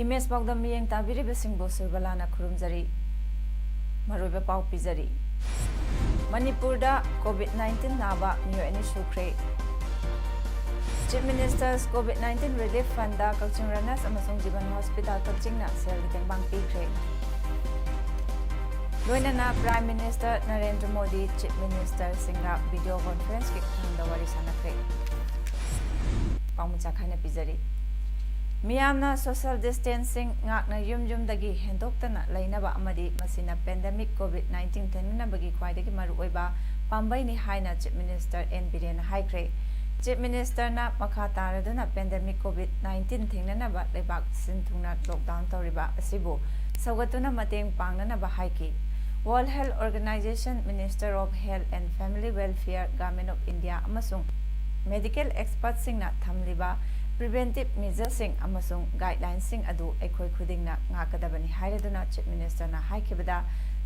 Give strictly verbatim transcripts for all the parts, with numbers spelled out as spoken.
Image ꯄꯥꯎꯗꯝ ꯃꯤꯠꯌꯦꯡ ꯇꯥꯕꯤꯔꯤꯕꯁꯤꯡꯕꯨ ꯁꯨꯔꯕꯂꯥꯅ ꯈꯨꯔꯨꯝꯖꯔꯤ꯫ ꯃꯔꯨꯑꯣꯏꯕ ꯄꯥꯎ ꯄꯤꯖꯔꯤ꯫ ꯃꯅꯤꯄꯨꯔꯗ ꯀꯣꯚꯤꯗ ꯅꯥꯏꯟꯇꯤꯟ ꯅꯥꯕ ꯃꯤꯑꯣꯏ ꯑꯅꯤ ꯁꯨꯈ꯭ꯔꯦ꯫ Chief minister's COVID nineteen relief fund ꯀꯛꯆꯤꯡ ꯔꯅꯔꯁ ꯑꯃꯁꯨꯡ ꯖꯤꯕꯟ ꯍꯣꯁꯄꯤꯇꯥꯜ ꯀꯛꯆꯤꯡꯅ ꯁꯦꯜꯒꯤ ꯇꯦꯡꯕꯥꯡ ꯄꯤꯈ꯭ꯔꯦ꯫ ꯂꯣꯏꯅꯅ prime minister Narendra Modi chief ꯃꯤꯅꯤꯁꯇꯔꯁꯤꯡꯒ ꯚꯤꯗꯤꯑꯣ ꯀꯣꯟꯐꯔꯦꯟꯁꯀꯤ ꯈꯨꯊꯥꯡꯗ ꯋꯥꯔꯤ ꯁꯥꯟꯅꯈ꯭ꯔꯦ꯫ ꯄꯥꯎꯃꯤ ꯆꯥꯈꯥꯏꯅ ꯄꯤꯖꯔꯤ꯫ ꯃꯤꯌꯥꯝꯅ ꯁꯣꯁꯤꯌꯦꯜ ꯗꯤꯁꯇꯦꯟꯁꯤꯡ ꯉꯥꯛꯅ ꯌꯨꯝ ꯌꯨꯝꯗꯒꯤ ꯍꯦꯟꯗꯣꯛꯇꯅ ꯂꯩꯅꯕ ꯑꯃꯗꯤ ꯃꯁꯤꯅ ꯄꯦꯟꯗꯦꯃꯤꯛ ꯀꯣꯚꯤꯗ ꯅꯥꯏꯟꯇꯤꯟ ꯊꯦꯡꯅꯅꯕꯒꯤ ꯈ꯭ꯋꯥꯏꯗꯒꯤ ꯃꯔꯨꯑꯣꯏꯕ ꯄꯥꯝꯕꯩꯅꯤ ꯍꯥꯏꯅ ꯆꯤꯐ ꯃꯤꯅꯤꯁꯇꯔ ꯑꯦꯟ ꯕꯤꯔꯦꯟꯅ ꯍꯥꯏꯈ꯭ꯔꯦ꯫ ꯆꯤꯐ ꯃꯤꯅꯤꯁꯇꯔꯅ ꯃꯈꯥ ꯇꯥꯔꯗꯨꯅ ꯄꯦꯟꯗꯦꯃꯤꯛ ꯀꯣꯚꯤꯗ ꯅꯥꯏꯟꯇꯤꯟ ꯊꯦꯡꯅꯅꯕ ꯂꯩꯕꯥꯛ ꯁꯤꯟ ꯊꯨꯡꯅ ꯂꯣꯛꯗꯥꯎꯟ ꯇꯧꯔꯤꯕ ꯑꯁꯤꯕꯨ ꯁꯧꯒꯠꯇꯨꯅ ꯃꯇꯦꯡ ꯄꯥꯡꯅꯅꯕ ꯍꯥꯏꯈꯤ꯫ World Health Organization, Ministry of Health and Family Welfare, Government of India ꯑꯃꯁꯨꯡ ꯃꯦꯗꯤꯀꯦꯜ ꯑꯦꯛꯁꯄꯔꯠꯁꯤꯡꯅ ꯊꯝꯂꯤꯕ ꯄ꯭ꯔꯤꯚꯦꯟꯇꯤꯚ ꯃꯦꯖꯔꯁꯤꯡ ꯑꯃꯁꯨꯡ ꯒꯥꯏꯗꯂꯥꯏꯟꯁꯤꯡ ꯑꯗꯨ ꯑꯩꯈꯣꯏ ꯈꯨꯗꯤꯡꯅ ꯉꯥꯛꯀꯗꯕꯅꯤ ꯍꯥꯏꯔꯗꯨꯅ ꯆꯤꯐ ꯃꯤꯅꯤꯁꯇꯔꯅ ꯍꯥꯏꯈꯤꯕꯗ,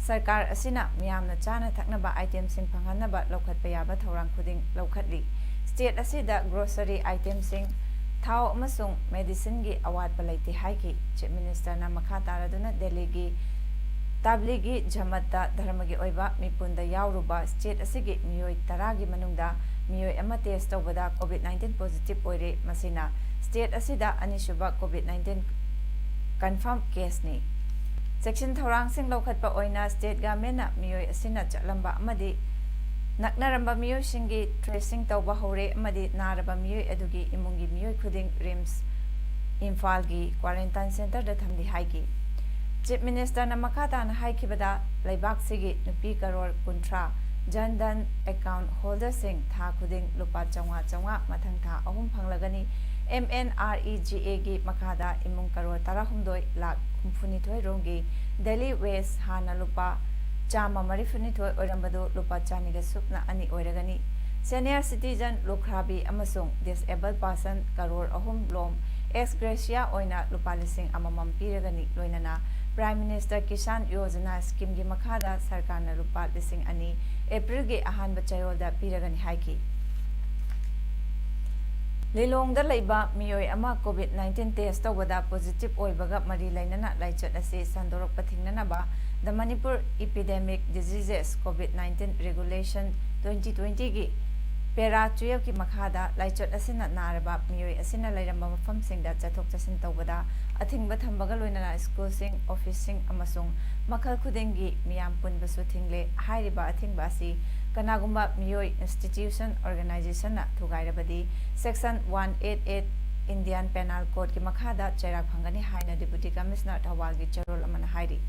ꯁꯔꯀꯥꯔ ꯑꯁꯤꯅ ꯃꯤꯌꯥꯝꯅ ꯆꯥꯅ ꯊꯛꯅꯕ ꯑꯥꯏꯇꯦꯝꯁꯤꯡ ꯐꯪꯍꯟꯅꯕ ꯂꯧꯈꯠꯄ ꯌꯥꯕ ꯊꯧꯔꯥꯡ ꯈꯨꯗꯤꯡ ꯂꯧꯈꯠꯂꯤ꯫ ꯁ꯭ꯇꯦꯠ ꯑꯁꯤꯗ ꯒ꯭ꯔꯣꯁꯔꯤ ꯑꯥꯏꯇꯦꯝꯁꯤꯡ, ꯊꯥꯎ ꯑꯃꯁꯨꯡ ꯃꯦꯗꯤꯁꯤꯟꯒꯤ ꯑꯋꯥꯠꯄ ꯂꯩꯇꯦ ꯍꯥꯏꯈꯤ꯫ ꯆꯤꯐ ꯃꯤꯅꯤꯁꯇꯔꯅ ꯃꯈꯥ ꯇꯥꯔꯗꯨꯅ ꯗꯦꯜꯂꯤꯒꯤ ꯇꯕ꯭ꯂꯤꯒꯤ ꯖꯃꯠꯇ ꯙꯔꯃꯒꯤ ꯑꯣꯏꯕ ꯃꯤꯄꯨꯟꯗ ꯌꯥꯎꯔꯨꯕ ꯁ꯭ꯇꯦꯠ ꯑꯁꯤꯒꯤ ꯃꯤꯑꯣꯏ ꯇꯔꯥꯒꯤ ꯃꯅꯨꯡꯗ ꯃꯤꯑꯣꯏ ꯑꯃ ꯇꯦꯁ ꯇꯧꯕꯗ ꯀꯣꯚꯤꯗ ꯅꯥꯏꯟꯇꯤꯟ ꯄꯣꯖꯤꯇꯤꯚ ꯑꯣꯏꯔꯦ꯫ ꯃꯁꯤꯅ ꯁ꯭ꯇꯦꯠ ꯑꯁꯤꯗ ꯑꯅꯤꯁꯨꯕ ꯀꯣꯚꯤꯗ ꯅꯥꯏꯟꯇꯤꯟ ꯀꯟꯐꯥꯔꯝ ꯀꯦꯁꯅꯤ꯫ ꯆꯦꯛꯁꯤꯟ ꯊꯧꯔꯥꯡꯁꯤꯡ ꯂꯧꯈꯠꯄ ꯑꯣꯏꯅ ꯁ꯭ꯇꯦꯠ ꯒꯚꯔꯟꯃꯦꯟꯠꯅ ꯃꯤꯑꯣꯏ ꯑꯁꯤꯅ ꯆꯠꯂꯝꯕ ꯑꯃꯗꯤ ꯅꯛꯅꯔꯝꯕ ꯃꯤꯑꯣꯏꯁꯤꯡꯒꯤ ꯇ꯭ꯔꯦꯁꯤꯡ ꯇꯧꯕ ꯍꯧꯔꯦ ꯑꯃꯗꯤ ꯅꯥꯔꯕ ꯃꯤꯑꯣꯏ ꯑꯗꯨꯒꯤ ꯏꯃꯨꯡꯒꯤ ꯃꯤꯑꯣꯏ ꯈꯨꯗꯤꯡ ꯔꯤꯝꯁ ꯏꯝꯐꯥꯜꯒꯤ ꯀ꯭ꯋꯥꯔꯦꯟꯇꯥꯏꯟ ꯁꯦꯟꯇꯔꯗ ꯊꯝꯂꯤ ꯍꯥꯏꯈꯤ꯫ ꯆꯤꯐ ꯃꯤꯅꯤꯁꯇꯔꯅ ꯃꯈꯥ ꯇꯥꯅ ꯍꯥꯏꯈꯤꯕꯗ, ꯂꯩꯕꯥꯛꯁꯤꯒꯤ ꯅꯨꯄꯤ ꯀꯔꯣꯔ ꯀꯨꯟꯊ꯭ꯔꯥ ꯖꯟ ꯙꯟ ꯑꯦꯀꯥꯎꯟꯠ ꯍꯣꯜꯗꯔꯁꯤꯡ ꯊꯥ ꯈꯨꯗꯤꯡ ꯂꯨꯄꯥ ꯆꯥꯝꯃꯉꯥ ꯆꯥꯝꯃꯉꯥ ꯃꯊꯪ ꯊꯥ ꯑꯍꯨꯝ ꯐꯪꯂꯒꯅꯤ꯫ MNREGAꯒꯤ ꯃꯈꯥꯗ ꯏꯃꯨꯡ ꯀꯔꯣꯔ ꯇꯔꯥꯍꯨꯝꯗꯣꯏ ꯂꯥꯈ ꯍꯨꯝꯐꯨꯅꯤꯊꯣꯏ ꯔꯣꯝꯒꯤ daily wage ꯍꯥꯟꯅ ꯂꯨꯄꯥ ꯆꯥꯝꯃ ꯃꯔꯤꯐꯨꯅꯤꯊꯣꯏ ꯑꯣꯏꯔꯝꯕꯗꯨ ꯂꯨꯄꯥ ꯆꯅꯤꯒ ꯁꯨꯞꯅ ꯑꯅꯤ ꯑꯣꯏꯔꯒꯅꯤ꯫ Senior citizen, ꯂꯨꯈ꯭ꯔꯥꯕꯤ ꯑꯃꯁꯨꯡ disabled person ꯀꯔꯣꯔ ꯑꯍꯨꯝ ꯂꯣꯝ ex gratia ꯑꯣꯏꯅ ꯂꯨꯄꯥ ꯂꯤꯁꯤꯡ ꯑꯃꯃꯝ ꯄꯤꯔꯒꯅꯤ꯫ ꯂꯣꯏꯅꯅ Prime Minister Kisan Yojana schemeꯒꯤ ꯃꯈꯥꯗ ꯁꯔꯀꯥꯔꯅ ꯂꯨꯄꯥ ꯂꯤꯁꯤꯡ ꯑꯅꯤ Aprilꯒꯤ ꯑꯍꯥꯟꯕ ꯆꯌꯣꯜꯗ ꯄꯤꯔꯒꯅꯤ ꯍꯥꯏꯈꯤ꯫ ꯂꯤꯂꯣꯡꯗ ꯂꯩꯕ ꯃꯤꯑꯣꯏ ꯑꯃ COVID nineteen test ꯇꯧꯕꯗ positive ꯑꯣꯏꯕꯒ ꯃꯔꯤ ꯂꯩꯅꯅ ꯂꯥꯏꯆꯠ ꯑꯁꯤ ꯁꯟꯗꯣꯔꯛꯄ ꯊꯤꯡꯅꯅꯕ The Manipur Epidemic Diseases COVID nineteen Regulation twenty twentyꯒꯤ para twelveꯀꯤ ꯃꯈꯥꯗ ꯂꯥꯏꯆꯠ ꯑꯁꯤꯅ ꯅꯥꯔꯕ ꯃꯤꯑꯣꯏ ꯑꯁꯤꯅ ꯂꯩꯔꯝꯕ ꯃꯐꯝꯁꯤꯡꯗ ꯆꯠꯊꯣꯛ ꯆꯠꯁꯤꯟ ꯇꯧꯕꯗ ꯑꯊꯤꯡꯕ ꯊꯝꯕꯒ ꯂꯣꯏꯅꯅ ꯁ꯭ꯀꯨꯜꯁꯤꯡ, ꯑꯣꯐꯤꯁꯁꯤꯡ ꯑꯃꯁꯨꯡ ꯃꯈꯜ ꯈꯨꯗꯤꯡꯒꯤ ꯃꯤꯌꯥꯝ ꯄꯨꯟꯕꯁꯨ ꯊꯤꯡꯂꯦ꯫ ꯍꯥꯏꯔꯤꯕ ꯑꯊꯤꯡꯕ ꯑꯁꯤ ꯀꯅꯥꯒꯨꯝꯕ ꯃꯤꯑꯣꯏ, institution, organizationꯅ ꯊꯨꯒꯥꯏꯔꯕꯗꯤ Section one eight eight Indian Penal Codeꯀꯤ ꯃꯈꯥꯗ ꯆꯩꯔꯥꯛ ꯐꯪꯒꯅꯤ ꯍꯥꯏꯅ Deputy Commissioner ꯊꯧꯕꯥꯜꯒꯤ ꯆꯦꯔꯣꯜ ꯑꯃꯅ ꯍꯥꯏꯔꯤ꯫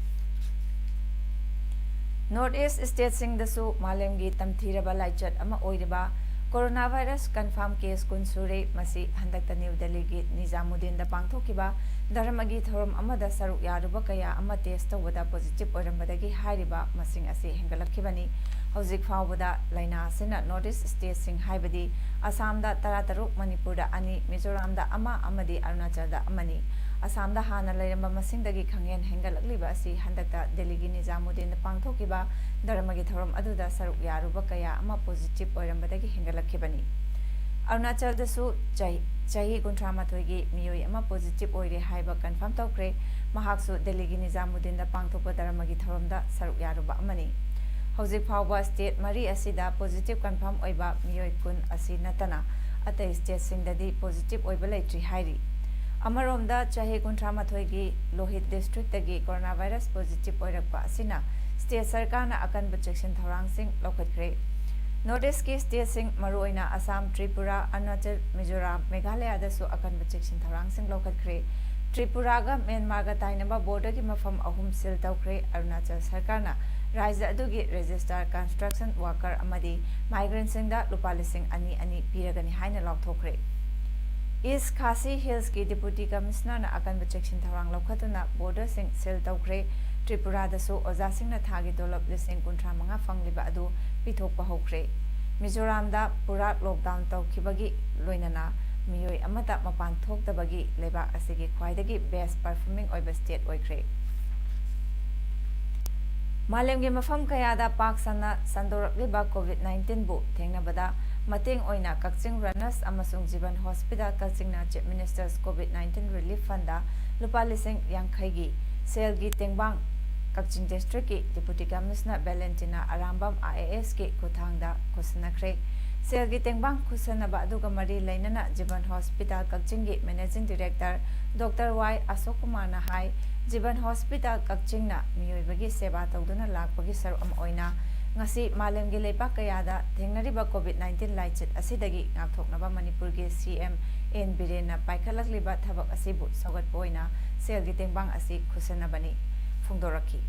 North East stateꯁꯤꯡꯗꯁꯨ ꯃꯥꯂꯦꯝꯒꯤ ꯇꯝꯊꯤꯔꯕ ꯂꯥꯏꯆꯠ ꯑꯃ ꯑꯣꯏꯔꯤꯕ coronavirus confirm case ꯀꯨꯟ ꯁꯨꯔꯦ꯫ ꯃꯁꯤ ꯍꯟꯗꯛꯇ ꯅ꯭ꯌꯨ ꯗꯦꯜꯂꯤꯒꯤ ꯅꯤꯖꯥꯃꯨꯗꯗꯤꯟꯗ ꯄꯥꯡꯊꯣꯛꯈꯤꯕ ꯙꯔꯃꯒꯤ ꯊꯧꯔꯝ ꯑꯃꯗ ꯁꯔꯨꯛ ꯌꯥꯔꯨꯕ ꯀꯌꯥ ꯑꯃ test ꯇꯧꯕꯗ positive ꯑꯣꯏꯔꯝꯕꯗꯒꯤ ꯍꯥꯏꯔꯤꯕ ꯃꯁꯤꯡ ꯑꯁꯤ ꯍꯦꯟꯒꯠꯂꯛꯈꯤꯕꯅꯤ꯫ ꯍꯧꯖꯤꯛ ꯐꯥꯎꯕꯗ ꯂꯥꯏꯅꯥ ꯑꯁꯤꯅ North East stateꯁꯤꯡ ꯍꯥꯏꯕꯗꯤ ꯑꯁꯥꯝꯗ ꯇꯔꯥꯇꯔꯨꯛ, ꯃꯅꯤꯄꯨꯔꯗ ꯑꯅꯤ, ꯃꯤꯖꯣꯔꯥꯝꯗ ꯑꯃ ꯑꯃꯗꯤ ꯑꯔꯨꯅꯥꯆꯜꯗ ꯑꯃꯅꯤ꯫ ꯑꯁꯥꯝꯗ ꯍꯥꯟꯅ ꯂꯩꯔꯝꯕ ꯃꯁꯤꯡꯗꯒꯤ ꯈꯪꯍꯦꯟ ꯍꯦꯟꯒꯠꯂꯛꯂꯤꯕ ꯑꯁꯤ ꯍꯟꯗꯛꯇ ꯗꯦꯜꯂꯤꯒꯤ ꯅꯤꯖꯥꯃꯨꯗꯗꯤꯟꯗ ꯄꯥꯡꯊꯣꯛꯈꯤꯕ ꯙꯔꯃꯒꯤ ꯊꯧꯔꯝ ꯑꯗꯨꯗ ꯁꯔꯨꯛ ꯌꯥꯔꯨꯕ ꯀꯌꯥ ꯑꯃ positive ꯑꯣꯏꯔꯝꯕꯗꯒꯤ ꯍꯦꯟꯒꯠꯂꯛꯈꯤꯕꯅꯤ꯫ ꯑꯔꯨꯅꯥꯆꯜꯗꯁꯨ ꯆꯍꯤ, ꯆꯍꯤ ꯀꯨꯟꯊ꯭ꯔꯥ ꯃꯥꯊꯣꯏꯒꯤ ꯃꯤꯑꯣꯏ ꯑꯃ positive ꯑꯣꯏꯔꯦ ꯍꯥꯏꯕ confirm ꯇꯧꯈ꯭ꯔꯦ꯫ ꯃꯍꯥꯛꯁꯨ ꯗꯦꯜꯂꯤꯒꯤ ꯅꯤꯖꯥꯃꯨꯗꯗꯤꯟꯗ ꯄꯥꯡꯊꯣꯛꯄ ꯙꯔꯃꯒꯤ ꯊꯧꯔꯝꯗ ꯁꯔꯨꯛ ꯌꯥꯔꯨꯕ ꯑꯃꯅꯤ꯫ ꯍꯧꯖꯤꯛ ꯐꯥꯎꯕ state ꯃꯔꯤ ꯑꯁꯤꯗ positive confirm ꯑꯣꯏꯕ ꯃꯤꯑꯣꯏ ꯀꯨꯟ ꯑꯁꯤ ꯅꯠꯇꯅ ꯑꯇꯩ stateꯁꯤꯡꯗꯗꯤ positive ꯑꯣꯏꯕ ꯂꯩꯇ꯭ꯔꯤ ꯍꯥꯏꯔꯤ꯫ ꯑꯃꯔꯣꯝꯗ, ꯆꯍꯤ ꯀꯨꯟꯊ꯭ꯔꯥ ꯃꯥꯊꯣꯏꯒꯤ ꯂꯣꯍꯤꯠ districtꯇꯒꯤ coronavirus positive ꯑꯣꯏꯔꯛꯄ ꯑꯁꯤꯅ state ꯁꯔꯀꯥꯔꯅ ꯑꯀꯟꯕ ꯆꯦꯛꯁꯤꯟ ꯊꯧꯔꯥꯡꯁꯤꯡ ꯂꯧꯈꯠꯈ꯭ꯔꯦ꯫ North Eastꯀꯤ stateꯁꯤꯡ, ꯃꯔꯨꯑꯣꯏꯅ ꯑꯁꯥꯝ, ꯇ꯭ꯔꯤꯄꯨꯔꯥ, ꯑꯔꯨꯅꯥꯆꯜ, ꯃꯤꯖꯣꯔꯥꯝ, ꯃꯦꯘꯥꯂꯌꯥꯗꯁꯨ ꯑꯀꯟꯕ ꯆꯦꯛꯁꯤꯟ ꯊꯧꯔꯥꯡꯁꯤꯡ ꯂꯧꯈꯠꯈ꯭ꯔꯦ꯫ ꯇ꯭ꯔꯤꯄꯨꯔꯥꯒ ꯃ꯭ꯌꯥꯟꯃꯥꯔꯒ ꯇꯥꯏꯅꯕ borderꯒꯤ ꯃꯐꯝ ꯑꯍꯨꯝ seal ꯇꯧꯈ꯭ꯔꯦ꯫ ꯑꯔꯨꯅꯥꯆꯜ ꯁꯔꯀꯥꯔꯅ ꯔꯥꯖ꯭ꯌ ꯑꯗꯨꯒꯤ register construction worker ꯑꯃꯗꯤ migrantꯁꯤꯡꯗ ꯂꯨꯄꯥ ꯂꯤꯁꯤꯡ ꯑꯅꯤ ꯑꯅꯤ ꯄꯤꯔꯒꯅꯤ ꯍꯥꯏꯅ ꯂꯥꯎꯊꯣꯛꯈ꯭ꯔꯦ꯫ ꯏꯁ ꯈꯥꯁꯤ ꯍꯤꯜꯁꯀꯤ ꯗꯤꯄꯨꯇꯤ ꯀꯃꯤꯁꯅꯔꯅ ꯑꯀꯟꯕ ꯆꯦꯛꯁꯤꯟ ꯊꯧꯔꯥꯡ ꯂꯧꯈꯠꯇꯨꯅ ꯕꯣꯔꯗꯔꯁꯤꯡ ꯁꯤꯜ ꯇꯧꯈ꯭ꯔꯦ꯫ ꯇ꯭ꯔꯤꯄꯨꯔꯥꯗꯁꯨ ꯑꯣꯖꯥꯁꯤꯡꯅ ꯊꯥꯒꯤ ꯇꯣꯂꯣꯞ ꯂꯤꯁꯤꯡ ꯀꯨꯟꯊ꯭ꯔꯥ ꯃꯉꯥ ꯐꯪꯂꯤꯕ ꯑꯗꯨ ꯄꯤꯊꯣꯛꯄ ꯍꯧꯈ꯭ꯔꯦ꯫ ꯃꯤꯖꯣꯔꯥꯝꯗ ꯄꯨꯔꯥ ꯂꯣꯛꯗꯥꯎꯟ ꯇꯧꯈꯤꯕꯒꯤ ꯂꯣꯏꯅꯅ ꯃꯤꯑꯣꯏ ꯑꯃꯠꯇ ꯃꯄꯥꯟ ꯊꯣꯛꯇꯕꯒꯤ ꯂꯩꯕꯥꯛ ꯑꯁꯤꯒꯤ ꯈ꯭ꯋꯥꯏꯗꯒꯤ ꯕꯦꯁ ꯄꯔꯐꯣꯔꯃꯤꯡ ꯑꯣꯏꯕ ꯁ꯭ꯇꯦꯠ ꯑꯣꯏꯈ꯭ꯔꯦ꯫ ꯃꯥꯂꯦꯝꯒꯤ ꯃꯐꯝ ꯀꯌꯥꯗ ꯄꯥꯛ ꯁꯟꯅ ꯁꯟꯗꯣꯔꯛꯂꯤꯕ ꯀꯣꯚꯤꯗ ꯅꯥꯏꯟꯇꯤꯟꯕꯨ ꯊꯦꯡꯅꯕꯗ ꯃꯇꯦꯡ ꯑꯣꯏꯅ ꯀꯛꯆꯤꯡ ꯔꯅꯔꯁ ꯑꯃꯁꯨꯡ ꯖꯤꯕꯟ ꯍꯣꯁꯄꯤꯇꯥꯜ ꯀꯛꯆꯤꯡꯅ chief minister's COVID nineteen relief fund ꯂꯨꯄꯥ ꯂꯤꯁꯤꯡ ꯌꯥꯡꯈꯩꯒꯤ ꯁꯦꯜꯒꯤ ꯇꯦꯡꯕꯥꯡ ꯀꯛꯆꯤꯡ ꯗꯤꯁꯇ꯭ꯔꯤꯛꯀꯤ deputy commissioner Valentina Arambam I A ꯑꯦꯁꯀꯤ ꯈꯨꯠꯊꯥꯡꯗ ꯈꯨꯠꯁꯟꯅꯈ꯭ꯔꯦ꯫ ꯁꯦꯜꯒꯤ ꯇꯦꯡꯕꯥꯡ ꯈꯨꯠꯁꯟꯅꯕ ꯑꯗꯨꯒ ꯃꯔꯤ ꯂꯩꯅꯅ ꯖꯤꯕꯟ ꯍꯣꯁꯄꯤꯇꯥꯜ ꯀꯛꯆꯤꯡꯒꯤ ꯃꯦꯅꯦꯖꯤꯡ ꯗꯤꯔꯦꯛꯇꯔ ꯗꯣꯛꯇꯔ ꯋꯥꯏ ꯑꯁꯣꯛ ꯀꯨꯃꯥꯔꯅ ꯍꯥꯏ, ꯖꯤꯕꯟ ꯍꯣꯁꯄꯤꯇꯥꯜ ꯀꯛꯆꯤꯡꯅ ꯃꯤꯑꯣꯏꯕꯒꯤ ꯁꯦꯕꯥ ꯇꯧꯗꯨꯅ ꯂꯥꯛꯄꯒꯤ ꯁꯔꯨꯛ ꯑꯃ ꯑꯣꯏꯅ ꯉꯁꯤ ꯃꯥꯂꯦꯝꯒꯤ ꯂꯩꯕꯥꯛ ꯀꯌꯥꯗ ꯊꯦꯡꯅꯔꯤꯕ ꯀꯣꯚꯤꯗ ꯅꯥꯏꯟꯇꯤꯟ ꯂꯥꯏꯆꯠ ꯑꯁꯤꯗꯒꯤ ꯉꯥꯛꯊꯣꯛꯅꯕ ꯃꯅꯤꯄꯨꯔꯒꯤ ꯁꯤ ꯑꯦꯝ ꯑꯦꯟ ꯕꯤꯔꯦꯟꯅ ꯄꯥꯏꯈꯠꯂꯛꯂꯤꯕ ꯊꯕꯛ ꯑꯁꯤꯕꯨ ꯁꯧꯒꯠꯄ ꯑꯣꯏꯅ ꯁꯦꯜꯒꯤ ꯇꯦꯡꯕꯥꯡ ꯑꯁꯤ ꯈꯨꯠꯁꯟꯅꯕꯅꯤ ꯐꯣꯡꯗꯣꯔꯛꯈꯤ꯫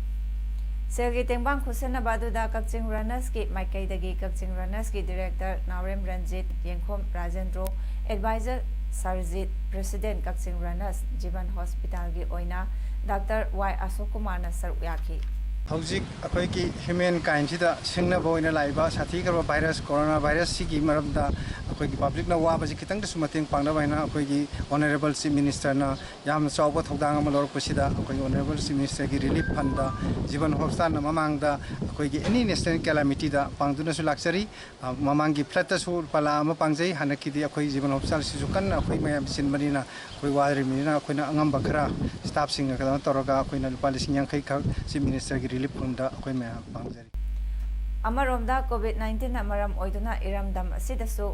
ꯁꯦꯜꯒꯤ ꯇꯦꯡꯕꯥꯡ ꯈꯨꯠꯁꯟꯅꯕ ꯑꯗꯨꯗ ꯀꯛꯆꯤꯡ ꯔꯅꯔꯁꯀꯤ ꯃꯥꯏꯀꯩꯗꯒꯤ ꯀꯛꯆꯤꯡ ꯔꯅꯔꯁꯀꯤ ꯗꯤꯔꯦꯛꯇꯔ ꯅꯥꯎꯔꯦꯝ ꯔꯟꯖꯤꯠ, ꯌꯦꯡꯈꯣꯝ ꯔꯥꯖꯦꯟꯗ꯭ꯔꯣ, ꯑꯦꯗꯚꯥꯏꯖꯔ ꯁꯔꯖꯤꯠ, ꯄ꯭ꯔꯦꯁꯤꯗꯦꯟꯠ ꯀꯛꯆꯤꯡ ꯔꯅꯔꯁ ꯖꯤꯕꯟ ꯍꯣꯁꯄꯤꯇꯥꯜꯒꯤ ꯑꯣꯏꯅ ꯗꯥꯛꯇꯔ ꯋꯥꯏ ꯑꯁꯣꯛ ꯀꯨꯃꯥꯔꯅ ꯁꯔꯨꯛ ꯌꯥꯈꯤ꯫ ꯍꯧꯖꯤꯛ ꯑꯩꯈꯣꯏꯒꯤ ꯍ꯭ꯌꯨꯃꯦꯟ ꯀꯥꯏꯟꯁꯤꯗ ꯁꯤꯡꯅꯕ ꯑꯣꯏꯅ ꯂꯥꯛꯏꯕ ꯁꯥꯊꯤꯈ꯭ꯔꯕ ꯚꯥꯏꯔꯁ, ꯀꯣꯔꯣꯅꯥ ꯚꯥꯏꯔꯁ ꯁꯤꯒꯤ ꯃꯔꯝꯗ ꯑꯩꯈꯣꯏꯒꯤ ꯄꯕ꯭ꯂꯤꯛꯅ ꯋꯥꯕꯁꯤ ꯈꯤꯇꯪꯗꯁꯨ ꯃꯇꯦꯡ ꯄꯥꯡꯅꯕ ꯍꯥꯏꯅ ꯑꯩꯈꯣꯏꯒꯤ ꯑꯣꯅꯔꯦꯕꯜ ꯆꯤꯐ ꯃꯤꯅꯤꯁꯇꯔꯅ ꯌꯥꯝꯅ ꯆꯥꯎꯕ ꯊꯧꯗꯥꯡ ꯑꯃ ꯂꯧꯔꯛꯄꯁꯤꯗ ꯑꯩꯈꯣꯏꯒꯤ ꯑꯣꯅꯔꯦꯕꯜ ꯆꯤꯐ ꯃꯤꯅꯤꯁꯇꯔꯒꯤ ꯔꯤꯂꯤꯐ ꯐꯟꯗ ꯖꯤꯕꯟ ꯍꯣꯁꯄꯤꯇꯥꯜꯅ ꯃꯃꯥꯡꯗ ꯑꯩꯈꯣꯏꯒꯤ ꯑꯦꯅꯤ ꯅꯦꯁꯅꯦꯜ ꯀꯦꯂꯥꯃꯤꯇꯤꯗ ꯄꯥꯡꯗꯨꯅꯁꯨ ꯂꯥꯛꯆꯔꯤ꯫ ꯑ, ꯃꯃꯥꯡꯒꯤ ꯐ꯭ꯂꯠꯇꯁꯨ ꯂꯨꯄꯥ ꯂꯥꯈ ꯑꯃ ꯄꯥꯡꯖꯩ꯫ ꯍꯟꯗꯛꯀꯤꯗꯤ ꯑꯩꯈꯣꯏ ꯖꯤꯕꯟ ꯍꯣꯁꯄꯤꯇꯥꯜꯁꯤꯁꯨ ꯀꯟꯅ ꯑꯩꯈꯣꯏ ꯃꯌꯥꯝ ꯆꯤꯟꯕꯅꯤꯅ, ꯑꯩꯈꯣꯏ ꯋꯥꯔꯤꯕꯅꯤꯅ ꯑꯩꯈꯣꯏꯅ ꯑꯉꯝꯕ ꯈꯔ ꯁ꯭ꯇꯥꯐꯁꯤꯡꯒ ꯀꯩꯅꯣ ꯇꯧꯔꯒ ꯑꯩꯈꯣꯏꯅ ꯂꯨꯄꯥ ꯂꯤꯁꯤꯡ ꯌꯥꯡꯈꯩ ꯈꯛ ꯆꯤꯐ ꯃꯤꯅꯤꯁꯇꯔꯒꯤ ꯔꯤꯂꯤꯐ ꯐꯟꯗ ꯑꯩꯈꯣꯏ ꯃꯌꯥꯝ ꯄꯥꯡꯖꯔꯤ꯫ ꯑꯃꯔꯣꯝꯗ ꯀꯣꯚꯤꯗ ꯅꯥꯏꯟꯇꯤꯟꯅ ꯃꯔꯝ ꯑꯣꯏꯗꯨꯅ ꯏꯔꯝꯗꯝ ꯑꯁꯤꯗꯁꯨ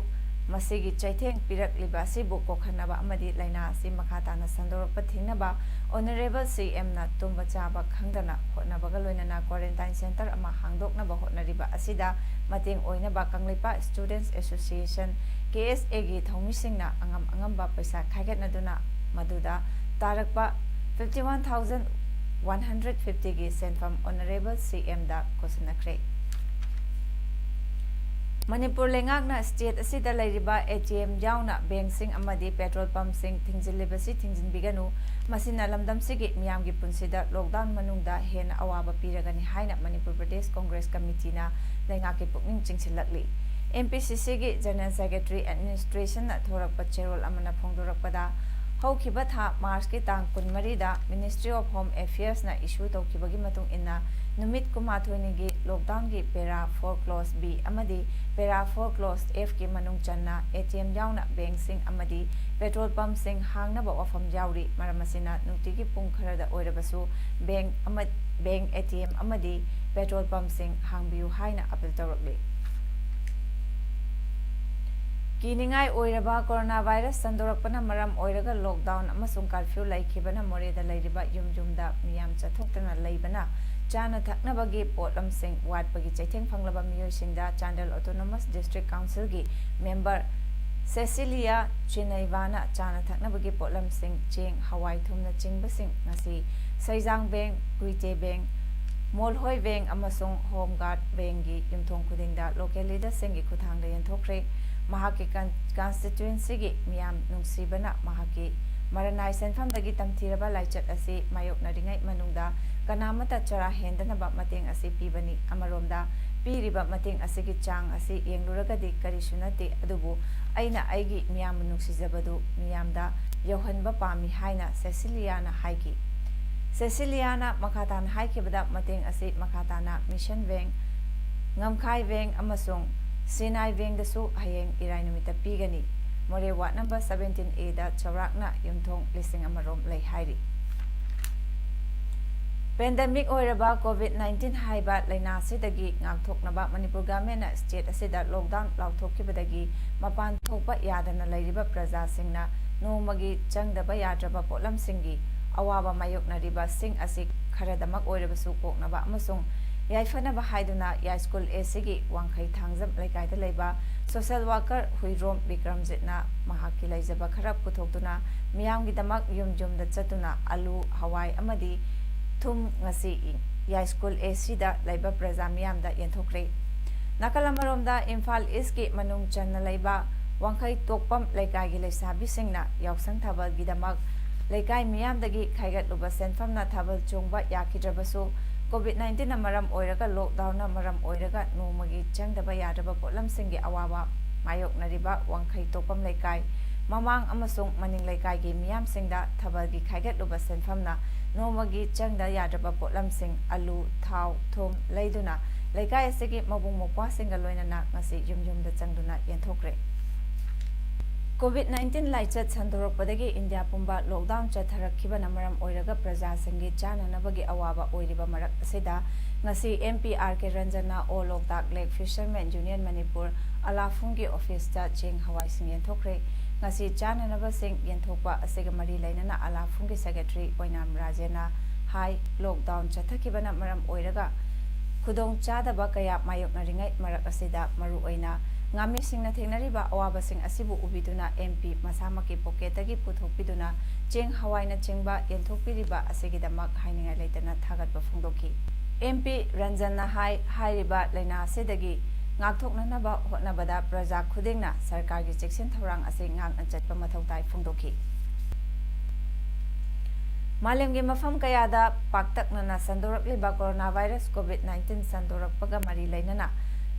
ꯃꯁꯤꯒꯤ ꯆꯩꯊꯦꯡ ꯄꯤꯔꯛꯂꯤꯕ ꯑꯁꯤꯕꯨ ꯀꯣꯛꯍꯟꯅꯕ ꯑꯃꯗꯤ ꯂꯥꯏꯅꯥ ꯑꯁꯤ ꯃꯈꯥ ꯇꯥꯅ ꯁꯟꯗꯣꯔꯛꯄ ꯊꯤꯡꯅꯕ ꯑꯣꯅꯔꯦꯕꯜ ꯁꯤ ꯑꯦꯝꯅ ꯇꯨꯝꯕ ꯆꯥꯕ ꯈꯪꯗꯅ ꯍꯣꯠꯅꯕꯒ ꯂꯣꯏꯅꯅ ꯀ꯭ꯋꯥꯔꯦꯟꯇꯥꯏꯟ ꯁꯦꯟꯇꯔ ꯑꯃ ꯍꯥꯡꯗꯣꯛꯅꯕ ꯍꯣꯠꯅꯔꯤꯕ ꯑꯁꯤꯗ ꯃꯇꯦꯡ ꯑꯣꯏꯅꯕ ꯀꯪꯂꯩꯄꯥꯛ ꯁ꯭ꯇꯨꯗꯦꯟꯠꯁ ꯑꯦꯁꯣꯁꯤꯌꯦꯁꯟ, ꯀꯦ ꯑꯦꯁ ꯑꯦꯒꯤ ꯊꯧꯃꯤꯁꯤꯡꯅ ꯑꯉꯝ ꯑꯉꯝꯕ ꯄꯩꯁꯥ ꯈꯥꯏꯒꯠꯅꯗꯨꯅ ꯃꯗꯨꯗ ꯇꯥꯔꯛꯄ fifty one thousand one hundred fifty ꯒꯤ ꯁꯦꯟꯐꯝ ꯑꯣꯅꯔꯦꯕꯜ ꯁꯤ ꯑꯦꯝꯗ ꯈꯨꯠꯁꯟꯅꯈ꯭ꯔꯦ꯫ ꯃꯅꯤꯄꯨꯔ ꯂꯩꯉꯥꯛꯅ ꯁ꯭ꯇꯦꯠ ꯑꯁꯤꯗ ꯂꯩꯔꯤꯕ ꯑꯦ ꯇꯤ ꯑꯦꯝ ꯌꯥꯎꯅ ꯕꯦꯡꯁꯤꯡ ꯑꯃꯗꯤ ꯄꯦꯇ꯭ꯔꯣꯜ ꯄꯝꯁꯤꯡ ꯊꯤꯡꯖꯤꯜꯂꯤꯕꯁꯤ ꯊꯤꯡꯖꯤꯟꯕꯤꯒꯅꯨ꯫ ꯃꯁꯤꯅ ꯂꯝꯗꯝꯁꯤꯒꯤ ꯃꯤꯌꯥꯝꯒꯤ ꯄꯨꯟꯁꯤꯗ ꯂꯣꯛꯗꯥꯎꯟ ꯃꯅꯨꯡꯗ ꯍꯦꯟꯅ ꯑꯋꯥꯕ ꯄꯤꯔꯒꯅꯤ ꯍꯥꯏꯅ ꯃꯅꯤꯄꯨꯔ ꯄ꯭ꯔꯗꯦꯁ ꯀꯣꯡꯒ꯭ꯔꯦꯁ ꯀꯃꯤꯇꯤꯅ ꯂꯩꯉꯥꯛꯀꯤ ꯄꯨꯛꯅꯤꯡ ꯆꯤꯡꯁꯤꯜꯂꯛꯂꯤ꯫ ꯑꯦꯝ ꯄꯤ ꯁꯤ ꯁꯤꯒꯤ ꯖꯦꯅꯔꯦꯜ ꯁꯦꯀ꯭ꯔꯦꯇꯔꯤ ꯑꯦꯗꯃꯤꯅꯤꯁꯇ꯭ꯔꯦꯁꯟꯅ ꯊꯣꯔꯛꯄ ꯆꯦꯔꯣꯜ ꯑꯃꯅ ꯐꯣꯡꯗꯣꯔꯛꯄꯗ, ꯍꯧꯈꯤꯕ ꯊꯥ ꯃꯥꯔꯆꯀꯤ ꯇꯥꯡ ꯀꯨꯟꯃꯔꯤꯗ Ministry of Home Affairsꯅ issue ꯇꯧꯈꯤꯕꯒꯤ ꯃꯇꯨꯡ ꯏꯟꯅ, ꯅꯨꯃꯤꯠ ꯀꯨꯟꯃꯥꯊꯣꯏꯅꯤꯒꯤ ꯂꯣꯛꯗꯥꯎꯟꯒꯤ ꯄꯦꯔꯥ ꯐꯣꯔ ꯀ꯭ꯂꯣꯁ ꯕꯤ ꯑꯃꯗꯤ ꯄꯦꯔꯥ ꯐꯣꯔ ꯀ꯭ꯂꯣꯁ ꯑꯦꯐꯀꯤ ꯃꯅꯨꯡ ꯆꯟꯅ ꯑꯦ ꯇꯤ ꯑꯦꯝ ꯌꯥꯎꯅ ꯕꯦꯡꯁꯤꯡ ꯑꯃꯗꯤ ꯄꯦꯇ꯭ꯔꯣꯜ ꯄꯝꯁꯤꯡ ꯍꯥꯡꯅꯕ ꯋꯥꯐꯝ ꯌꯥꯎꯔꯤ꯫ ꯃꯔꯝ ꯑꯁꯤꯅ, ꯅꯨꯡꯇꯤꯒꯤ ꯄꯨꯡ ꯈꯔꯗ ꯑꯣꯏꯔꯕꯁꯨ ꯕꯦꯡ ꯑꯃ, ꯕꯦꯡ, ꯑꯦ ꯇꯤ ꯑꯦꯝ ꯑꯃꯗꯤ ꯄꯦꯇ꯭ꯔꯣꯜ ꯄꯝꯁꯤꯡ ꯍꯥꯡꯕꯤꯌꯨ ꯍꯥꯏꯅ ꯑꯄꯤꯜ ꯇꯧꯔꯛꯂꯤ꯫ ꯀꯤꯅꯤꯡꯉꯥꯏ ꯑꯣꯏꯔꯕ ꯀꯣꯔꯣꯅꯥ ꯚꯥꯏꯔꯁ ꯁꯟꯗꯣꯔꯛꯄꯅ ꯃꯔꯝ ꯑꯣꯏꯔꯒ ꯂꯣꯛꯗꯥꯎꯟ ꯑꯃꯁꯨꯡ ꯀꯔꯐ꯭ꯌꯨ ꯂꯩꯈꯤꯕꯅ ꯃꯣꯔꯦꯗ ꯂꯩꯔꯤꯕ ꯌꯨꯝ ꯌꯨꯝꯗ ꯃꯤꯌꯥꯝ ꯆꯠꯊꯣꯛꯇꯅ ꯂꯩꯕꯅ ꯆꯥꯅ ꯊꯛꯅꯕꯒꯤ ꯄꯣꯠꯂꯝꯁꯤꯡ ꯋꯥꯠꯄꯒꯤ ꯆꯩꯊꯦꯡ ꯐꯪꯂꯕ ꯃꯤꯑꯣꯏꯁꯤꯡꯗ ꯆꯥꯟꯗꯦꯜ ꯑꯣꯇꯣꯅꯣꯃꯁ ꯗꯤꯁꯇ꯭ꯔꯤꯛ ꯀꯥꯎꯟꯁꯤꯜꯒꯤ ꯃꯦꯝꯕꯔ ꯁꯦꯁꯤꯂꯤꯌꯥ ꯆꯤꯅꯩꯕꯥꯅ ꯆꯥꯅ ꯊꯛꯅꯕꯒꯤ ꯄꯣꯠꯂꯝꯁꯤꯡ, ꯆꯦꯡ, ꯍꯋꯥꯏ, ꯊꯨꯝꯅꯆꯤꯡꯕꯁꯤꯡ ꯉꯁꯤ ꯁꯩꯖꯥꯡ ꯕꯦꯡ, ꯀꯨꯏꯇꯦ ꯕꯦꯡ, ꯃꯣꯜꯍꯣꯏ ꯕꯦꯡ ꯑꯃꯁꯨꯡ ꯍꯣꯝ ꯒꯥꯔꯗ ꯕꯦꯡꯒꯤ ꯌꯨꯝꯊꯣꯡ ꯈꯨꯗꯤꯡꯗ ꯂꯣꯀꯦꯜ ꯂꯤꯗꯔꯁꯤꯡꯒꯤ ꯈꯨꯠꯊꯥꯡꯗ ꯌꯦꯟꯊꯣꯛꯈ꯭ꯔꯦ꯫ ꯃꯍꯥꯛꯀꯤ ꯀꯟ-, ꯀꯟꯁꯇꯤꯇ꯭ꯋꯦꯟꯁꯤꯒꯤ ꯃꯤꯌꯥꯝ ꯅꯨꯡꯁꯤꯕꯅ ꯃꯍꯥꯛꯀꯤ ꯃꯔꯅꯥꯏ ꯁꯦꯟꯐꯝꯗꯒꯤ ꯇꯝꯊꯤꯔꯕ ꯂꯥꯏꯆꯠ ꯑꯁꯤ ꯃꯥꯌꯣꯛꯅꯔꯤꯉꯩ ꯃꯅꯨꯡꯗ ꯀꯅꯥꯃꯠꯇ ꯆꯔꯥ ꯍꯦꯟꯗꯅꯕ ꯃꯇꯦꯡ ꯑꯁꯤ ꯄꯤꯕꯅꯤ꯫ ꯑꯃꯔꯣꯝꯗ, ꯄꯤꯔꯤꯕ ꯃꯇꯦꯡ ꯑꯁꯤꯒꯤ ꯆꯥꯡ ꯑꯁꯤ ꯌꯦꯡꯂꯨꯔꯒꯗꯤ ꯀꯔꯤꯁꯨ ꯅꯠꯇꯦ, ꯑꯗꯨꯕꯨ ꯑꯩꯅ ꯑꯩꯒꯤ ꯃꯤꯌꯥꯝꯕꯨ ꯅꯨꯡꯁꯤꯖꯕꯗꯨ ꯃꯤꯌꯥꯝꯗ ꯌꯧꯍꯟꯕ ꯄꯥꯝꯃꯤ ꯍꯥꯏꯅ ꯁꯦꯁꯤꯂꯤꯌꯥꯅ ꯍꯥꯏꯈꯤ꯫ ꯁꯦꯁꯤꯂꯤꯌꯥꯅ ꯃꯈꯥ ꯇꯥꯅ ꯍꯥꯏꯈꯤꯕꯗ, ꯃꯇꯦꯡ ꯑꯁꯤ ꯃꯈꯥ ꯇꯥꯅ ꯃꯤꯁꯟ ꯕꯦꯡ, ꯉꯝꯈꯥꯏ ꯕꯦꯡ ꯑꯃꯁꯨꯡ ꯁꯤꯅꯥꯏ ꯕꯦꯡꯗꯁꯨ ꯍꯌꯦꯡ ꯏꯔꯥꯏ ꯅꯨꯃꯤꯠꯇ ꯄꯤꯒꯅꯤ꯫ ꯃꯣꯔꯦ ꯋꯥꯔꯗ ꯅꯝꯕꯔ ꯁꯕꯦꯟꯇꯤꯟ ꯑꯦꯗ ꯆꯥꯎꯔꯥꯛꯅ ꯌꯨꯝꯊꯣꯡ ꯂꯤꯁꯤꯡ ꯑꯃ ꯔꯣꯝ ꯂꯩ ꯍꯥꯏꯔꯤ꯫ ꯄꯦꯟꯗꯦꯃꯤꯛ ꯑꯣꯏꯔꯕ ꯀꯣꯚꯤꯗ ꯅꯥꯏꯟꯇꯤꯟ ꯍꯥꯏꯕ ꯂꯥꯏꯅꯥ ꯑꯁꯤꯗꯒꯤ ꯉꯥꯛꯊꯣꯛꯅꯕ ꯃꯅꯤꯄꯨꯔ ꯒꯚꯔꯟꯃꯦꯟꯠꯅ ꯁ꯭ꯇꯦꯠ ꯑꯁꯤꯗ ꯂꯣꯛꯗꯥꯎꯟ ꯂꯥꯎꯊꯣꯛꯈꯤꯕꯗꯒꯤ ꯃꯄꯥꯟ ꯊꯣꯛꯄ ꯌꯥꯗꯅ ꯂꯩꯔꯤꯕ ꯄ꯭ꯔꯖꯥꯁꯤꯡꯅ ꯅꯣꯡꯃꯒꯤ ꯆꯪꯗꯕ ꯌꯥꯗ꯭ꯔꯕ ꯄꯣꯠꯂꯝꯁꯤꯡꯒꯤ ꯑꯋꯥꯕ ꯃꯥꯌꯣꯛꯅꯔꯤꯕꯁꯤꯡ ꯑꯁꯤ ꯈꯔꯗꯃꯛ ꯑꯣꯏꯔꯕꯁꯨ ꯀꯣꯛꯅꯕ ꯑꯃꯁꯨꯡ ꯌꯥꯏꯐꯅꯕ ꯍꯥꯏꯗꯨꯅ ꯌꯥꯏꯁ꯭ꯀꯨꯜ ꯑꯦꯁꯤꯒꯤ ꯋꯥꯡꯈꯩ ꯊꯥꯡꯖꯝ ꯂꯩꯀꯥꯏꯗ ꯂꯩꯕ ꯁꯣꯁꯦꯜ ꯋꯥꯔꯀꯔ ꯍꯨꯏꯗ꯭ꯔꯣꯝ ꯕꯤꯀ꯭ꯔꯝꯖꯤꯠꯅ ꯃꯍꯥꯛꯀꯤ ꯂꯩꯖꯕ ꯈꯔ ꯄꯨꯊꯣꯛꯇꯨꯅ ꯃꯤꯌꯥꯝꯒꯤꯗꯃꯛ ꯌꯨꯝ ꯌꯨꯝꯗ ꯆꯠꯇꯨꯅ ꯑꯂꯨ, ꯍꯋꯥꯏ ꯑꯃꯗꯤ ꯊꯨꯝ ꯉꯁꯤ ꯌꯥꯏꯁ꯭ꯀꯨꯜ ꯑꯦꯁꯤꯗ ꯂꯩꯕ ꯄ꯭ꯔꯖꯥ ꯃꯤꯌꯥꯝꯗ ꯌꯦꯟꯊꯣꯛꯈ꯭ꯔꯦ꯫ ꯅꯥꯀꯜ ꯑꯃꯔꯣꯝꯗ, ꯏꯝꯐꯥꯜ ꯏꯁꯀꯤ ꯃꯅꯨꯡ ꯆꯟꯅ ꯂꯩꯕ ꯋꯥꯡꯈꯩ ꯇꯣꯛꯄꯝ ꯂꯩꯀꯥꯏꯒꯤ ꯂꯩꯁꯥꯕꯤꯁꯤꯡꯅ ꯌꯥꯎꯁꯪ ꯊꯥꯕꯜꯒꯤꯗꯃꯛ ꯂꯩꯀꯥꯏ ꯃꯤꯌꯥꯝꯗꯒꯤ ꯈꯥꯏꯒꯠꯂꯨꯕ ꯁꯦꯟꯐꯝꯅ ꯊꯥꯕꯜ ꯆꯣꯡꯕ ꯌꯥꯈꯤꯗ꯭ꯔꯕꯁꯨ, ꯀꯣꯚꯤꯗ ꯅꯥꯏꯟꯇꯤꯟꯅ ꯃꯔꯝ ꯑꯣꯏꯔꯒ, ꯂꯣꯛꯗꯥꯎꯟꯅ ꯃꯔꯝ ꯑꯣꯏꯔꯒ ꯅꯣꯡꯃꯒꯤ ꯆꯪꯗꯕ ꯌꯥꯗ꯭ꯔꯕ ꯄꯣꯠꯂꯝꯁꯤꯡꯒꯤ ꯑꯋꯥꯕ ꯃꯥꯌꯣꯛꯅꯔꯤꯕ ꯋꯥꯡꯈꯩ ꯇꯣꯛꯄꯝ ꯂꯩꯀꯥꯏ ꯃꯃꯥꯡ ꯑꯃꯁꯨꯡ ꯃꯅꯤꯡ ꯂꯩꯀꯥꯏꯒꯤ ꯃꯤꯌꯥꯝꯁꯤꯡꯗ ꯊꯥꯕꯜꯒꯤ ꯈꯥꯏꯒꯠꯂꯨꯕ ꯁꯦꯟꯐꯝꯅ ꯅꯣꯡꯃꯒꯤ ꯆꯪꯗ ꯌꯥꯗ꯭ꯔꯕ ꯄꯣꯠꯂꯝꯁꯤꯡ ꯑꯂꯨ, ꯊꯥꯎ, ꯊꯨꯝ ꯂꯩꯗꯨꯅ ꯂꯩꯀꯥꯏ ꯑꯁꯤꯒꯤ ꯃꯕꯨꯡ ꯃꯧꯄ꯭ꯋꯥꯁꯤꯡꯒ ꯂꯣꯏꯅꯅ ꯉꯁꯤ ꯌꯨꯝ ꯌꯨꯝꯗ ꯆꯪꯗꯨꯅ ꯌꯦꯟꯊꯣꯛꯈ꯭ꯔꯦ꯫ ꯀꯣꯚꯤꯗ ꯅꯥꯏꯟꯇꯤꯟ ꯂꯥꯏꯆꯠ ꯁꯟꯗꯣꯔꯛꯄꯗꯒꯤ ꯏꯟꯗꯤꯌꯥ ꯄꯨꯝꯕ ꯂꯣꯛꯗꯥꯎꯟ ꯆꯠꯊꯔꯛꯈꯤꯕꯅ ꯃꯔꯝ ꯑꯣꯏꯔꯒ ꯄ꯭ꯔꯖꯥꯁꯤꯡꯒꯤ ꯆꯥꯅꯅꯕꯒꯤ ꯑꯋꯥꯕ ꯑꯣꯏꯔꯤꯕ ꯃꯔꯛ ꯑꯁꯤꯗ, ꯉꯁꯤ ꯑꯦꯝ ꯄꯤ ꯑꯥꯔ ꯀꯦ ꯔꯟꯖꯟꯅ ꯑꯣꯜ ꯂꯣꯛꯇꯥꯛ ꯂꯦꯛ ꯐꯤꯁꯔꯃꯦꯟ ꯌꯨꯅꯤꯌꯟ ꯃꯅꯤꯄꯨꯔ ꯑꯂꯥꯐꯨꯡꯒꯤ ꯑꯣꯐꯤꯁꯇ ꯆꯦꯡ ꯍꯋꯥꯏꯁꯤꯡ ꯌꯦꯟꯊꯣꯛꯈ꯭ꯔꯦ꯫ ꯉꯁꯤ ꯆꯥꯅꯅꯕꯁꯤꯡ ꯌꯦꯟꯊꯣꯛꯄ ꯑꯁꯤꯒ ꯃꯔꯤ ꯂꯩꯅꯅ ꯑꯂꯥꯐꯨꯡꯒꯤ ꯁꯦꯀ꯭ꯔꯦꯇꯔꯤ ꯑꯣꯏꯅꯥꯝ ꯔꯥꯖꯦꯟꯅ ꯍꯥꯏ, ꯂꯣꯛꯗꯥꯎꯟ ꯆꯠꯊꯈꯤꯕꯅ ꯃꯔꯝ ꯑꯣꯏꯔꯒ ꯈꯨꯗꯣꯡ ꯆꯥꯗꯕ ꯀꯌꯥ ꯃꯥꯌꯣꯛꯅꯔꯤꯉꯩ ꯃꯔꯛ ꯑꯁꯤꯗ, ꯃꯔꯨꯑꯣꯏꯅ ꯉꯥꯃꯤꯁꯤꯡꯅ ꯊꯦꯡꯅꯔꯤꯕ ꯑꯋꯥꯕꯁꯤꯡ ꯑꯁꯤꯕꯨ ꯎꯕꯤꯗꯨꯅ ꯑꯦꯝ ꯄꯤ ꯃꯁꯥꯃꯛꯀꯤ ꯄꯣꯀꯦꯠꯇꯒꯤ ꯄꯨꯊꯣꯛꯄꯤꯗꯨꯅ ꯆꯦꯡ ꯍꯋꯥꯏꯅꯆꯤꯡꯕ ꯌꯦꯟꯊꯣꯛꯄꯤꯔꯤꯕ ꯑꯁꯤꯒꯤꯗꯃꯛ ꯍꯥꯏꯅꯤꯡꯉꯥꯏ ꯂꯩꯇꯅ ꯊꯥꯒꯠꯄ ꯐꯣꯡꯗꯣꯛꯈꯤ꯫ ꯑꯦꯝ ꯄꯤ ꯔꯟꯖꯟꯅ ꯍꯥꯏ, ꯍꯥꯏꯔꯤꯕ ꯂꯥꯏꯅꯥ ꯑꯁꯤꯗꯒꯤ ꯉꯥꯛꯊꯣꯛꯅꯅꯕ ꯍꯣꯠꯅꯕꯗ ꯄ꯭ꯔꯖꯥ ꯈꯨꯗꯤꯡꯅ ꯁꯔꯀꯥꯔꯒꯤ ꯆꯦꯛꯁꯤꯟ ꯊꯧꯔꯥꯡ ꯑꯁꯤ ꯉꯥꯛꯅ ꯆꯠꯄ ꯃꯊꯧ ꯇꯥꯏ ꯐꯣꯡꯗꯣꯛꯈꯤ꯫ ꯃꯥꯂꯦꯝꯒꯤ ꯃꯐꯝ ꯀꯌꯥꯗ ꯄꯥꯛꯇꯛꯅꯅ ꯁꯟꯗꯣꯔꯛꯂꯤꯕ ꯀꯣꯔꯣꯅꯥ ꯚꯥꯏꯔꯁ ꯀꯣꯚꯤꯗ ꯅꯥꯏꯟꯇꯤꯟ ꯁꯟꯗꯣꯔꯛꯄꯒ ꯃꯔꯤ ꯂꯩꯅꯅ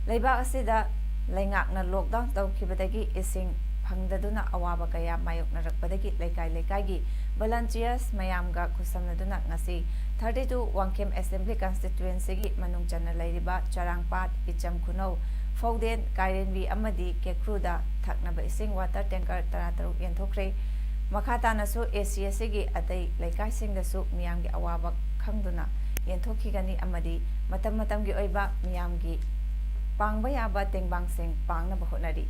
ꯂꯩꯕꯥꯛ ꯑꯁꯤꯗ ꯂꯩꯉꯥꯛꯅ ꯂꯣꯛꯗꯥꯎꯟ ꯇꯧꯈꯤꯕꯗꯒꯤ ꯏꯁꯤꯡ ꯐꯪꯗꯗꯨꯅ ꯑꯋꯥꯕ ꯀꯌꯥ ꯃꯥꯌꯣꯛꯅꯔꯛꯄꯗꯒꯤ ꯂꯩꯀꯥꯏ ꯂꯩꯀꯥꯏꯒꯤ ꯚꯣꯂꯟꯇꯤꯌꯔꯁ ꯃꯌꯥꯝꯒ ꯈꯨꯠꯁꯝꯅꯗꯨꯅ ꯉꯁꯤ ꯊꯥꯔꯇꯤ ꯇꯨ ꯋꯥꯡꯈꯦꯝ ꯑꯦꯁꯦꯝꯕ꯭ꯂꯤ ꯀꯟꯁꯇꯤꯇ꯭ꯋꯦꯟꯁꯤꯒꯤ ꯃꯅꯨꯡ ꯆꯟꯅ ꯂꯩꯔꯤꯕ ꯆꯔꯥꯡꯄꯥꯠ, ꯏꯆꯝ ꯈꯨꯅꯧ, ꯐꯧꯗꯦꯟ, ꯀꯥꯏꯔꯦꯟꯕꯤ ꯑꯃꯗꯤ ꯀꯦꯀ꯭ꯔꯨꯗ ꯊꯛꯅꯕ ꯏꯁꯤꯡ ꯋꯥꯇꯔ ꯇꯦꯡꯀꯔ ꯇꯔꯥꯇꯔꯨꯛ ꯌꯦꯟꯊꯣꯛꯈ꯭ꯔꯦ꯫ ꯃꯈꯥ ꯇꯥꯅꯁꯨ ꯑꯦ ꯁꯤ ꯑꯁꯤꯒꯤ ꯑꯇꯩ ꯂꯩꯀꯥꯏꯁꯤꯡꯗꯁꯨ ꯃꯤꯌꯥꯝꯒꯤ ꯑꯋꯥꯕ ꯈꯪꯗꯨꯅ ꯌꯦꯟꯊꯣꯛꯈꯤꯒꯅꯤ ꯑꯃꯗꯤ ꯃꯇꯝ ꯃꯇꯝꯒꯤ ꯑꯣꯏꯕ ꯃꯤꯌꯥꯝꯒꯤ ꯄꯥꯡꯕ ꯌꯥꯕ ꯇꯦꯡꯕꯥꯡꯁꯤꯡ ꯄꯥꯡꯅꯕ ꯍꯣꯠꯅꯔꯤ꯫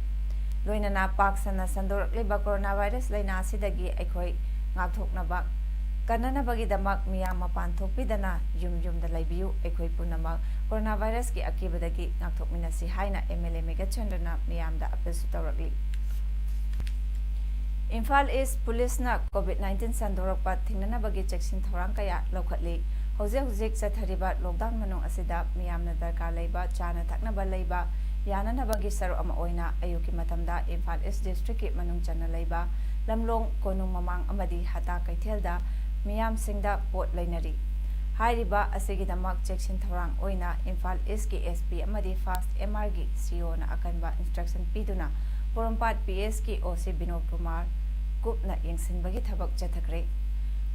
ꯂꯣꯏꯅꯅ ꯄꯥꯛ ꯁꯟꯅ ꯁꯟꯗꯣꯔꯛꯂꯤꯕ ꯀꯣꯔꯣꯅꯥ ꯚꯥꯏꯔꯁ ꯂꯥꯏꯅꯥ ꯑꯁꯤꯗꯒꯤ ꯑꯩꯈꯣꯏ ꯉꯥꯛꯊꯣꯛꯅꯕ ꯀꯟꯅꯅꯕꯒꯤꯗꯃꯛ ꯃꯤꯌꯥꯝ ꯃꯄꯥꯟ ꯊꯣꯛꯄꯤꯗꯅ ꯌꯨꯝ ꯌꯨꯝꯗ ꯂꯩꯕꯤꯌꯨ꯫ ꯑꯩꯈꯣꯏ ꯄꯨꯝꯅꯃꯛ ꯀꯣꯔꯣꯅꯥ ꯚꯥꯏꯔꯁꯀꯤ ꯑꯀꯤꯕꯗꯒꯤ ꯉꯥꯛꯊꯣꯛꯃꯤꯟꯅꯁꯤ ꯍꯥꯏꯅ ꯑꯦꯝ ꯑꯦꯜ ꯑꯦ ꯃꯦꯘꯆꯟꯗ꯭ꯔꯅ ꯃꯤꯌꯥꯝꯗ ꯑꯄꯤꯜꯁꯨ ꯇꯧꯔꯛꯂꯤ꯫ ꯏꯝꯐꯥꯜ ꯏꯁ ꯄꯨꯂꯤꯁꯅ ꯀꯣꯚꯤꯗ ꯅꯥꯏꯟꯇꯤꯟ ꯁꯟꯗꯣꯔꯛꯄ ꯊꯤꯡꯅꯅꯕꯒꯤ ꯆꯦꯛꯁꯤꯟ ꯊꯧꯔꯥꯡ ꯀꯌꯥ ꯂꯧꯈꯠꯂꯤ꯫ ꯍꯧꯖꯤꯛ ꯍꯧꯖꯤꯛ ꯆꯠꯊꯔꯤꯕ ꯂꯣꯛꯗꯥꯎꯟ ꯃꯅꯨꯡ ꯑꯁꯤꯗ ꯃꯤꯌꯥꯝꯅ ꯗꯔꯀꯥꯔ ꯂꯩꯕ ꯆꯥꯅ ꯊꯛꯅꯕ ꯂꯩꯕ ꯌꯥꯅꯅꯕꯒꯤ ꯁꯔꯨꯛ ꯑꯃ ꯑꯣꯏꯅ ꯑꯌꯨꯛꯀꯤ ꯃꯇꯝꯗ ꯏꯝꯐꯥꯜ ꯏꯁ ꯗꯤꯁꯇ꯭ꯔꯤꯛꯀꯤ ꯃꯅꯨꯡ ꯆꯟꯅ ꯂꯩꯕ ꯂꯝꯂꯣꯡ, ꯀꯣꯅꯨꯡ ꯃꯃꯥꯡ ꯑꯃꯗꯤ ꯍꯇꯥ ꯀꯩꯊꯦꯜꯗ ꯃꯤꯌꯥꯝꯁꯤꯡꯗ ꯄꯣꯠ ꯂꯩꯅꯔꯤ꯫ ꯍꯥꯏꯔꯤꯕ ꯑꯁꯤꯒꯤꯗꯃꯛ ꯆꯦꯛꯁꯤꯟ ꯊꯧꯔꯥꯡ ꯑꯣꯏꯅ ꯏꯝꯐꯥꯜ ꯏꯁꯀꯤ ꯑꯦꯁ ꯄꯤ ꯑꯃꯗꯤ ꯐꯥꯁ ꯑꯦꯝ ꯑꯥꯔꯒꯤ ꯁꯤ ꯏ ꯑꯣꯅ ꯑꯀꯟꯕ ꯏꯟꯁꯇ꯭ꯔꯛꯁꯟ ꯄꯤꯗꯨꯅ ꯄꯣꯔꯣꯝꯄꯥꯠ ꯄꯤ ꯑꯦꯁꯀꯤ ꯑꯣ ꯁꯤ ꯕꯤꯅꯣꯗ ꯀꯨꯃꯥꯔ ꯀꯨꯞꯅ ꯌꯦꯡꯁꯤꯟꯕꯒꯤ ꯊꯕꯛ ꯆꯠꯊꯈ꯭ꯔꯦ꯫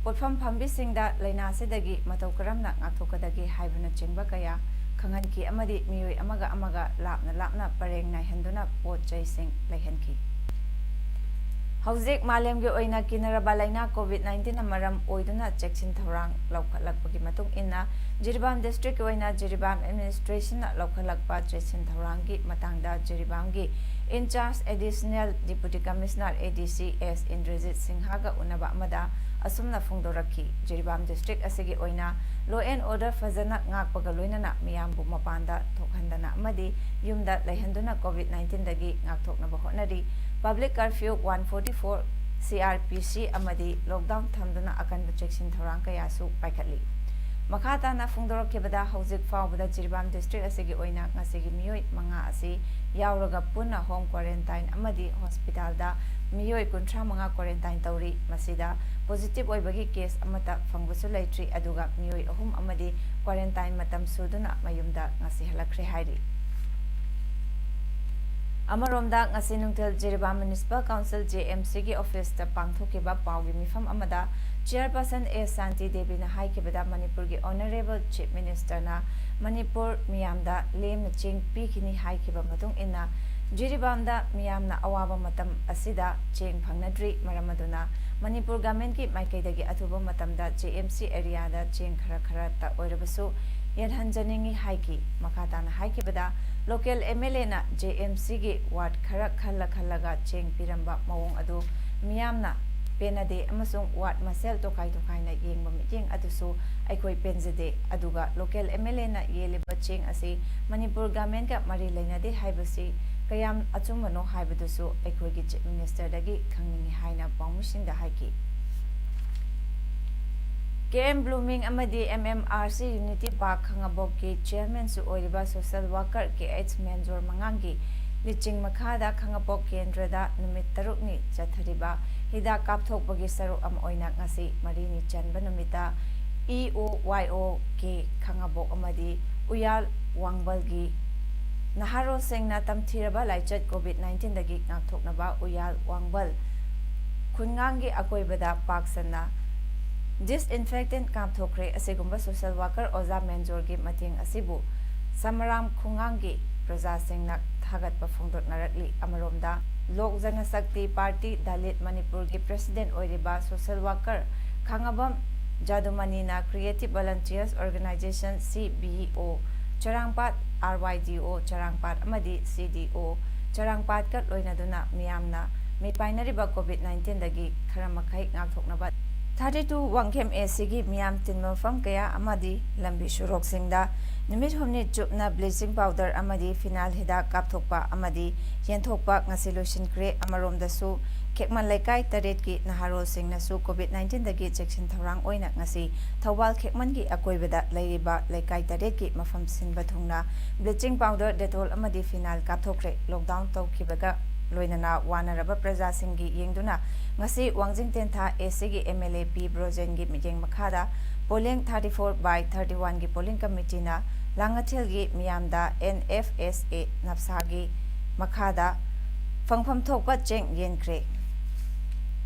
ꯄꯣꯠꯐꯝ ꯐꯝꯕꯤꯁꯤꯡꯗ ꯂꯥꯏꯅꯥꯁꯤꯗꯒꯤ ꯃꯇꯧ ꯀꯔꯝꯅ ꯉꯥꯛꯊꯣꯛꯀꯗꯒꯦ ꯍꯥꯏꯕꯅꯆꯤꯡꯕ ꯀꯌꯥ ꯈꯪꯍꯟꯈꯤ ꯑꯃꯗꯤ ꯃꯤꯑꯣꯏ ꯑꯃꯒ ꯑꯃꯒ ꯂꯥꯞꯅ ꯂꯥꯞꯅ ꯄꯔꯦꯡ ꯅꯥꯏꯍꯟꯗꯨꯅ ꯄꯣꯠ ꯆꯩꯁꯤꯡ ꯂꯩꯍꯟꯈꯤ꯫ ꯍꯧꯖꯤꯛ ꯃꯥꯂꯦꯝꯒꯤ ꯑꯣꯏꯅ ꯀꯤꯅꯔꯕ ꯂꯥꯏꯅꯥ ꯀꯣꯚꯤꯗ ꯅꯥꯏꯟꯇꯤꯟꯅ ꯃꯔꯝ ꯑꯣꯏꯗꯨꯅ ꯆꯦꯛꯁꯤꯟ ꯊꯧꯔꯥꯡ ꯂꯧꯈꯠꯂꯛꯄꯒꯤ ꯃꯇꯨꯡ ꯏꯟꯅ ꯖꯤꯔꯤꯕꯥꯝ ꯗꯤꯁꯇ꯭ꯔꯤꯛꯀꯤ ꯑꯣꯏꯅ ꯖꯤꯔꯤꯕꯥꯝ ꯑꯦꯗꯃꯤꯅꯤꯁꯇ꯭ꯔꯦꯁꯟꯅ ꯂꯧꯈꯠꯂꯛꯄ ꯆꯦꯛꯁꯤꯟ ꯊꯧꯔꯥꯡꯒꯤ ꯃꯇꯥꯡꯗ ꯖꯤꯔꯤꯕꯥꯝꯒꯤ ꯏꯟꯆꯥꯔꯖ ꯑꯦꯗꯤꯁꯅꯦꯜ ꯗꯤꯄꯨꯇꯤ ꯀꯃꯤꯁꯅꯔ ꯑꯦ ꯗꯤ ꯁꯤ ꯑꯦꯁ ꯏꯟꯗ꯭ꯔꯖꯤꯠ ꯁꯤꯡꯍꯒ ꯎꯅꯕ ꯑꯃꯗ ꯑꯁꯨꯝꯅ ꯐꯣꯡꯗꯣꯔꯛꯈꯤ꯫ ꯖꯤꯔꯤꯕꯥꯝ ꯗꯤꯁꯇ꯭ꯔꯤꯛ ꯑꯁꯤꯒꯤ ꯑꯣꯏꯅ ꯂꯣ ꯑꯦꯟ ꯑꯣꯔꯗꯔ ꯐꯖꯅ ꯉꯥꯛꯄꯒ ꯂꯣꯏꯅꯅ ꯃꯤꯌꯥꯝꯕꯨ ꯃꯄꯥꯟꯗ ꯊꯣꯛꯍꯟꯗꯅ ꯑꯃꯗꯤ ꯌꯨꯝꯗ ꯂꯩꯍꯟꯗꯨꯅ ꯀꯣꯚꯤꯗ ꯅꯥꯏꯟꯇꯤꯟꯗꯒꯤ ꯉꯥꯛꯊꯣꯛꯅꯕ ꯍꯣꯠꯅꯔꯤ꯫ Public curfew one forty for C R P ꯁꯤ ꯑꯃꯗꯤ ꯂꯣꯛꯗꯥꯎꯟ ꯊꯝꯗꯨꯅ ꯑꯀꯟꯕ ꯆꯦꯛꯁꯤꯟ ꯊꯧꯔꯥꯡ ꯀꯌꯥꯁꯨ ꯄꯥꯏꯈꯠꯂꯤ꯫ ꯃꯈꯥ ꯇꯥꯅ ꯐꯣꯡꯗꯣꯔꯛꯈꯤꯕꯗ ꯍꯧꯖꯤꯛ ꯐꯥꯎꯕꯗ ꯖꯤꯔꯤꯕꯥꯝ ꯗꯤꯁꯇ꯭ꯔꯤꯛ ꯑꯁꯤꯒꯤ ꯑꯣꯏꯅ ꯉꯁꯤꯒꯤ ꯃꯤꯑꯣꯏ ꯃꯉꯥ ꯑꯁꯤ ꯌꯥꯎꯔꯒ ꯄꯨꯟꯅ ꯍꯣꯝ ꯀ꯭ꯋꯥꯔꯦꯟꯇꯥꯏꯟ ꯑꯃꯗꯤ ꯍꯣꯁꯄꯤꯇꯥꯜꯗ ꯃꯤꯑꯣꯏ ꯀꯨꯟꯊ꯭ꯔꯥ ꯃꯉꯥ ꯀ꯭ꯋꯥꯔꯦꯟꯇꯥꯏꯟ ꯇꯧꯔꯤ꯫ ꯃꯁꯤꯗ ꯄꯣꯖꯤꯇꯤꯚ ꯑꯣꯏꯕꯒꯤ ꯀꯦꯁ ꯑꯃꯠꯇ ꯐꯪꯕꯁꯨ ꯂꯩꯇ꯭ꯔꯤ, ꯑꯗꯨꯒ ꯃꯤꯑꯣꯏ ꯑꯍꯨꯝ ꯑꯃꯗꯤ ꯀ꯭ꯋꯥꯔꯦꯟꯇꯥꯏꯟ ꯃꯇꯝ ꯁꯨꯗꯨꯅ ꯃꯌꯨꯝꯗ ꯉꯁꯤ ꯍꯜꯂꯛꯈ꯭ꯔꯦ ꯍꯥꯏꯔꯤ꯫ ꯑꯃꯔꯣꯝꯗ, ꯉꯁꯤ ꯅꯨꯡꯊꯤꯜ Jiribam municipal council, J M ꯁꯤꯒꯤ ꯑꯣꯐꯤꯁꯇ ꯄꯥꯡꯊꯣꯛꯈꯤꯕ ꯄꯥꯎꯒꯤ ꯃꯤꯐꯝ ꯑꯃꯗ ꯆꯤꯌꯔꯄꯔꯁꯟ ꯑꯦ ꯁꯥꯟꯇꯤ ꯗꯦꯕꯤꯅ ꯍꯥꯏꯈꯤꯕꯗ, ꯃꯅꯤꯄꯨꯔꯒꯤ ꯑꯣꯅꯔꯦꯕꯜ ꯆꯤꯐ ꯃꯤꯅꯤꯁꯇꯔꯅ ꯃꯅꯤꯄꯨꯔ ꯃꯤꯌꯥꯝꯗ ꯂꯦꯝꯅ ꯆꯦꯡ ꯄꯤꯈꯤꯅꯤ ꯍꯥꯏꯈꯤꯕ ꯃꯇꯨꯡ ꯏꯟꯅ, ꯖꯤꯔꯤꯕꯥꯝꯗ ꯃꯤꯌꯥꯝꯅ ꯑꯋꯥꯕ ꯃꯇꯝ ꯑꯁꯤꯗ ꯆꯦꯡ ꯐꯪꯅꯗ꯭ꯔꯤ꯫ ꯃꯔꯝ ꯑꯗꯨꯅ ꯃꯅꯤꯄꯨꯔ ꯒꯃꯦꯟꯒꯤ ꯃꯥꯏꯀꯩꯗꯒꯤ ꯑꯊꯨꯕ ꯃꯇꯝꯗ ꯖꯦ ꯑꯦꯝ ꯁꯤ ꯑꯦꯔꯤꯌꯥꯗ ꯆꯦꯡ ꯈꯔ ꯈꯔꯇ ꯑꯣꯏꯔꯕꯁꯨ ꯌꯦꯟꯍꯟꯖꯅꯤꯡꯏ ꯍꯥꯏꯈꯤ꯫ ꯃꯈꯥ ꯇꯥꯅ ꯍꯥꯏꯈꯤꯕꯗ, ꯂꯣꯀꯦꯜ ꯑꯦꯝ ꯑꯦꯜ ꯑꯦꯅ ꯖꯦ ꯑꯦꯝ ꯁꯤꯒꯤ ꯋꯥꯔꯗ ꯈꯔ ꯈꯜꯂ ꯈꯜꯂꯒ ꯆꯦꯡ ꯄꯤꯔꯝꯕ ꯃꯑꯣꯡ ꯑꯗꯨ ꯃꯤꯌꯥꯝꯅ ꯄꯦꯟꯅꯗꯦ ꯑꯃꯁꯨꯡ ꯋꯥꯔꯗ ꯃꯁꯦꯜ ꯇꯣꯈꯥꯏ ꯇꯣꯈꯥꯏꯅ ꯌꯦꯡꯕ ꯃꯤꯠꯌꯦꯡ ꯑꯗꯨꯁꯨ ꯑꯩꯈꯣꯏ ꯄꯦꯟꯖꯗꯦ꯫ ꯑꯗꯨꯒ ꯂꯣꯀꯦꯜ ꯑꯦꯝ ꯑꯦꯜ ꯑꯦꯅ ꯌꯦꯜꯂꯤꯕ ꯆꯦꯡ ꯑꯁꯤ ꯃꯅꯤꯄꯨꯔ ꯒꯃꯦꯟꯒ ꯃꯔꯤ ꯂꯩꯅꯗꯦ ꯍꯥꯏꯕꯁꯤ ꯀꯌꯥꯝ ꯑꯆꯨꯝꯕꯅꯣ ꯍꯥꯏꯕꯗꯨꯁꯨ ꯑꯩꯈꯣꯏꯒꯤ ꯆꯤꯐ ꯃꯤꯅꯤꯁꯇꯔꯗꯒꯤ ꯈꯪꯅꯤꯡꯏ ꯍꯥꯏꯅ ꯄꯥꯎꯃꯤꯁꯤꯡꯗ ꯍꯥꯏꯈꯤ꯫ ꯀꯦ ꯑꯦꯝ ꯕ꯭ꯂꯨꯃꯤꯡ ꯑꯃꯗꯤ M M R C unity park ꯈꯥꯉꯕꯣꯛꯀꯤ ꯆꯤꯌꯔꯃꯦꯟꯁꯨ ꯑꯣꯏꯔꯤꯕ social worker K H Menjor ꯃꯉꯥꯡꯒꯤ ꯂꯨꯆꯤꯡ ꯃꯈꯥꯗ ꯈꯥꯉꯕꯣꯛ ꯀꯦꯟꯗ꯭ꯔꯗ ꯅꯨꯃꯤꯠ ꯇꯔꯨꯛꯅꯤ ꯆꯠꯊꯔꯤꯕ ꯍꯤꯗꯥꯛ ꯀꯥꯞꯊꯣꯛꯄꯒꯤ ꯁꯔꯨꯛ ꯑꯃ ꯑꯣꯏꯅ ꯉꯁꯤ ꯃꯔꯤꯅꯤ ꯆꯟꯕ ꯅꯨꯃꯤꯠꯇ ꯏ ꯑꯣ ꯋꯥꯏ ꯑꯣ ꯀꯦ ꯈꯥꯉꯕꯣꯛ ꯑꯃꯗꯤ ꯎꯌꯥꯜ ꯋꯥꯡꯕꯜꯒꯤ ꯅꯍꯥꯔꯣꯜꯁꯤꯡꯅ ꯇꯝꯊꯤꯔꯕ ꯂꯥꯏꯆꯠ ꯀꯣꯚꯤꯗ ꯅꯥꯏꯟꯇꯤꯟꯗꯒꯤ ꯉꯥꯛꯊꯣꯛꯅꯕ ꯎꯌꯥꯜ ꯋꯥꯡꯕꯜ ꯈꯨꯟꯉꯥꯡꯒꯤ ꯑꯀꯣꯏꯕꯗ ꯄꯥꯛ ꯁꯟꯅ ꯗꯤꯁꯏꯟꯐꯦꯛꯇꯦꯟ ꯀꯥꯞꯊꯣꯛꯈ꯭ꯔꯦ꯫ ꯑꯁꯤꯒꯨꯝꯕ ꯁꯣꯁꯦꯜ ꯋꯥꯀꯔ ꯑꯣꯖꯥ ꯃꯦꯟꯖꯣꯔꯒꯤ ꯃꯇꯦꯡ ꯑꯁꯤꯕꯨ ꯁꯃꯔꯥꯝ ꯈꯨꯡꯒꯥꯡꯒꯤ ꯄ꯭ꯔꯖꯥꯁꯤꯡꯅ ꯊꯥꯒꯠꯄ ꯐꯣꯡꯗꯣꯛꯅꯔꯛꯂꯤ꯫ ꯑꯃꯔꯣꯝꯗ ꯂꯣꯛ ꯖꯅꯁꯛꯇꯤ ꯄꯥꯔꯇꯤ ꯗꯂꯤꯠ ꯃꯅꯤꯄꯨꯔꯒꯤ ꯄ꯭ꯔꯦꯁꯤꯗꯦꯟ ꯑꯣꯏꯔꯤꯕ ꯁꯣꯁꯦꯜ ꯋꯥꯀꯔ ꯈꯥꯉꯕꯝ ꯖꯥꯗꯨꯃꯅꯤꯅ creative volunteers organization C B O Charangpat R ꯋꯥꯏ ꯗꯤ ꯑꯣ ꯆꯔꯥꯡꯄꯥꯠ ꯑꯃꯗꯤ ꯁꯤ ꯗꯤ ꯑꯣ ꯆꯔꯥꯡꯄꯥꯠꯀ ꯂꯣꯏꯅꯗꯨꯅ ꯃꯤꯌꯥꯝꯅ ꯃꯤꯄꯥꯏꯅꯔꯤꯕ ꯀꯣꯚꯤꯗ ꯅꯥꯏꯟꯇꯤꯟꯗꯒꯤ ꯈꯔ ꯃꯈꯩ ꯉꯥꯛꯊꯣꯛꯅꯕ ꯊꯥꯔꯇꯤ ꯇꯨ ꯋꯥꯡꯈꯦꯝ ꯑꯦ ꯁꯤꯒꯤ ꯃꯤꯌꯥꯝ ꯇꯤꯟꯕ ꯃꯐꯝ ꯀꯌꯥ ꯑꯃꯗꯤ ꯂꯝꯕꯤ ꯁꯣꯔꯣꯛꯁꯤꯡꯗ ꯅꯨꯃꯤꯠ ꯍꯨꯝꯅꯤ ꯆꯨꯞꯅ ꯕ꯭ꯂꯤꯆꯤꯡ ꯄꯥꯎꯗꯔ ꯑꯃꯗꯤ ꯐꯤꯅꯥꯏꯜ ꯍꯤꯗꯥꯛ ꯀꯥꯞꯊꯣꯛꯄ ꯑꯃꯗꯤ ꯌꯦꯟꯊꯣꯛꯄ ꯉꯁꯤ ꯂꯣꯏꯁꯤꯟꯈ꯭ꯔꯦ꯫ ꯑꯃꯔꯣꯝꯗꯁꯨ ꯈꯦꯛꯃꯟ ꯂꯩꯀꯥꯏ ꯇꯔꯦꯠꯀꯤ ꯅꯍꯥꯔꯣꯜꯁꯤꯡꯅꯁꯨ ꯀꯣꯚꯤꯗ ꯅꯥꯏꯟꯇꯤꯟꯗꯒꯤ ꯆꯦꯛꯁꯤꯟ ꯊꯧꯔꯥꯡ ꯑꯣꯏꯅ ꯉꯁꯤ ꯊꯧꯕꯥꯜ ꯈꯦꯛꯃꯟꯒꯤ ꯑꯀꯣꯏꯕꯗ ꯂꯩꯔꯤꯕ ꯂꯩꯀꯥꯏ ꯇꯔꯦꯠꯀꯤ ꯃꯐꯝ ꯁꯤꯟꯕ ꯊꯨꯡꯅ ꯕ꯭ꯂꯤꯆꯤꯡ ꯄꯥꯎꯗꯔ, ꯗꯦꯇꯣꯜ ꯑꯃꯗꯤ ꯐꯤꯅꯥꯏꯜ ꯀꯥꯞꯊꯣꯛꯈ꯭ꯔꯦ꯫ ꯂꯣꯛꯗꯥꯎꯟ ꯇꯧꯈꯤꯕꯒ ꯂꯣꯏꯅꯅ ꯋꯥꯅꯔꯕ ꯄ꯭ꯔꯖꯥꯁꯤꯡꯒꯤ ꯌꯦꯡꯗꯨꯅ ꯉꯁꯤ ꯋꯥꯡꯖꯤꯡ ꯇꯦꯟꯊꯥ ꯑꯦ ꯁꯤꯒꯤ ꯑꯦꯝ ꯑꯦꯜ ꯑꯦ ꯄꯤ ꯕ꯭ꯔꯣꯖꯦꯟꯒꯤ ꯃꯤꯠꯌꯦꯡ ꯃꯈꯥꯗ polling thirty four by thirty ꯋꯥꯟꯒꯤ ꯄꯣꯂꯤꯡ ꯀꯃꯤꯇꯤꯅ ꯂꯥꯡꯉꯊꯦꯜꯒꯤ ꯃꯤꯌꯥꯝꯗ ꯑꯦꯟ ꯑꯦꯐ ꯑꯦꯁ ꯑꯦ ꯅꯞꯁꯥꯒꯤ ꯃꯈꯥꯗ ꯐꯪꯐꯝ ꯊꯣꯛꯄ ꯆꯦꯡ ꯌꯦꯟꯈ꯭ꯔꯦ꯫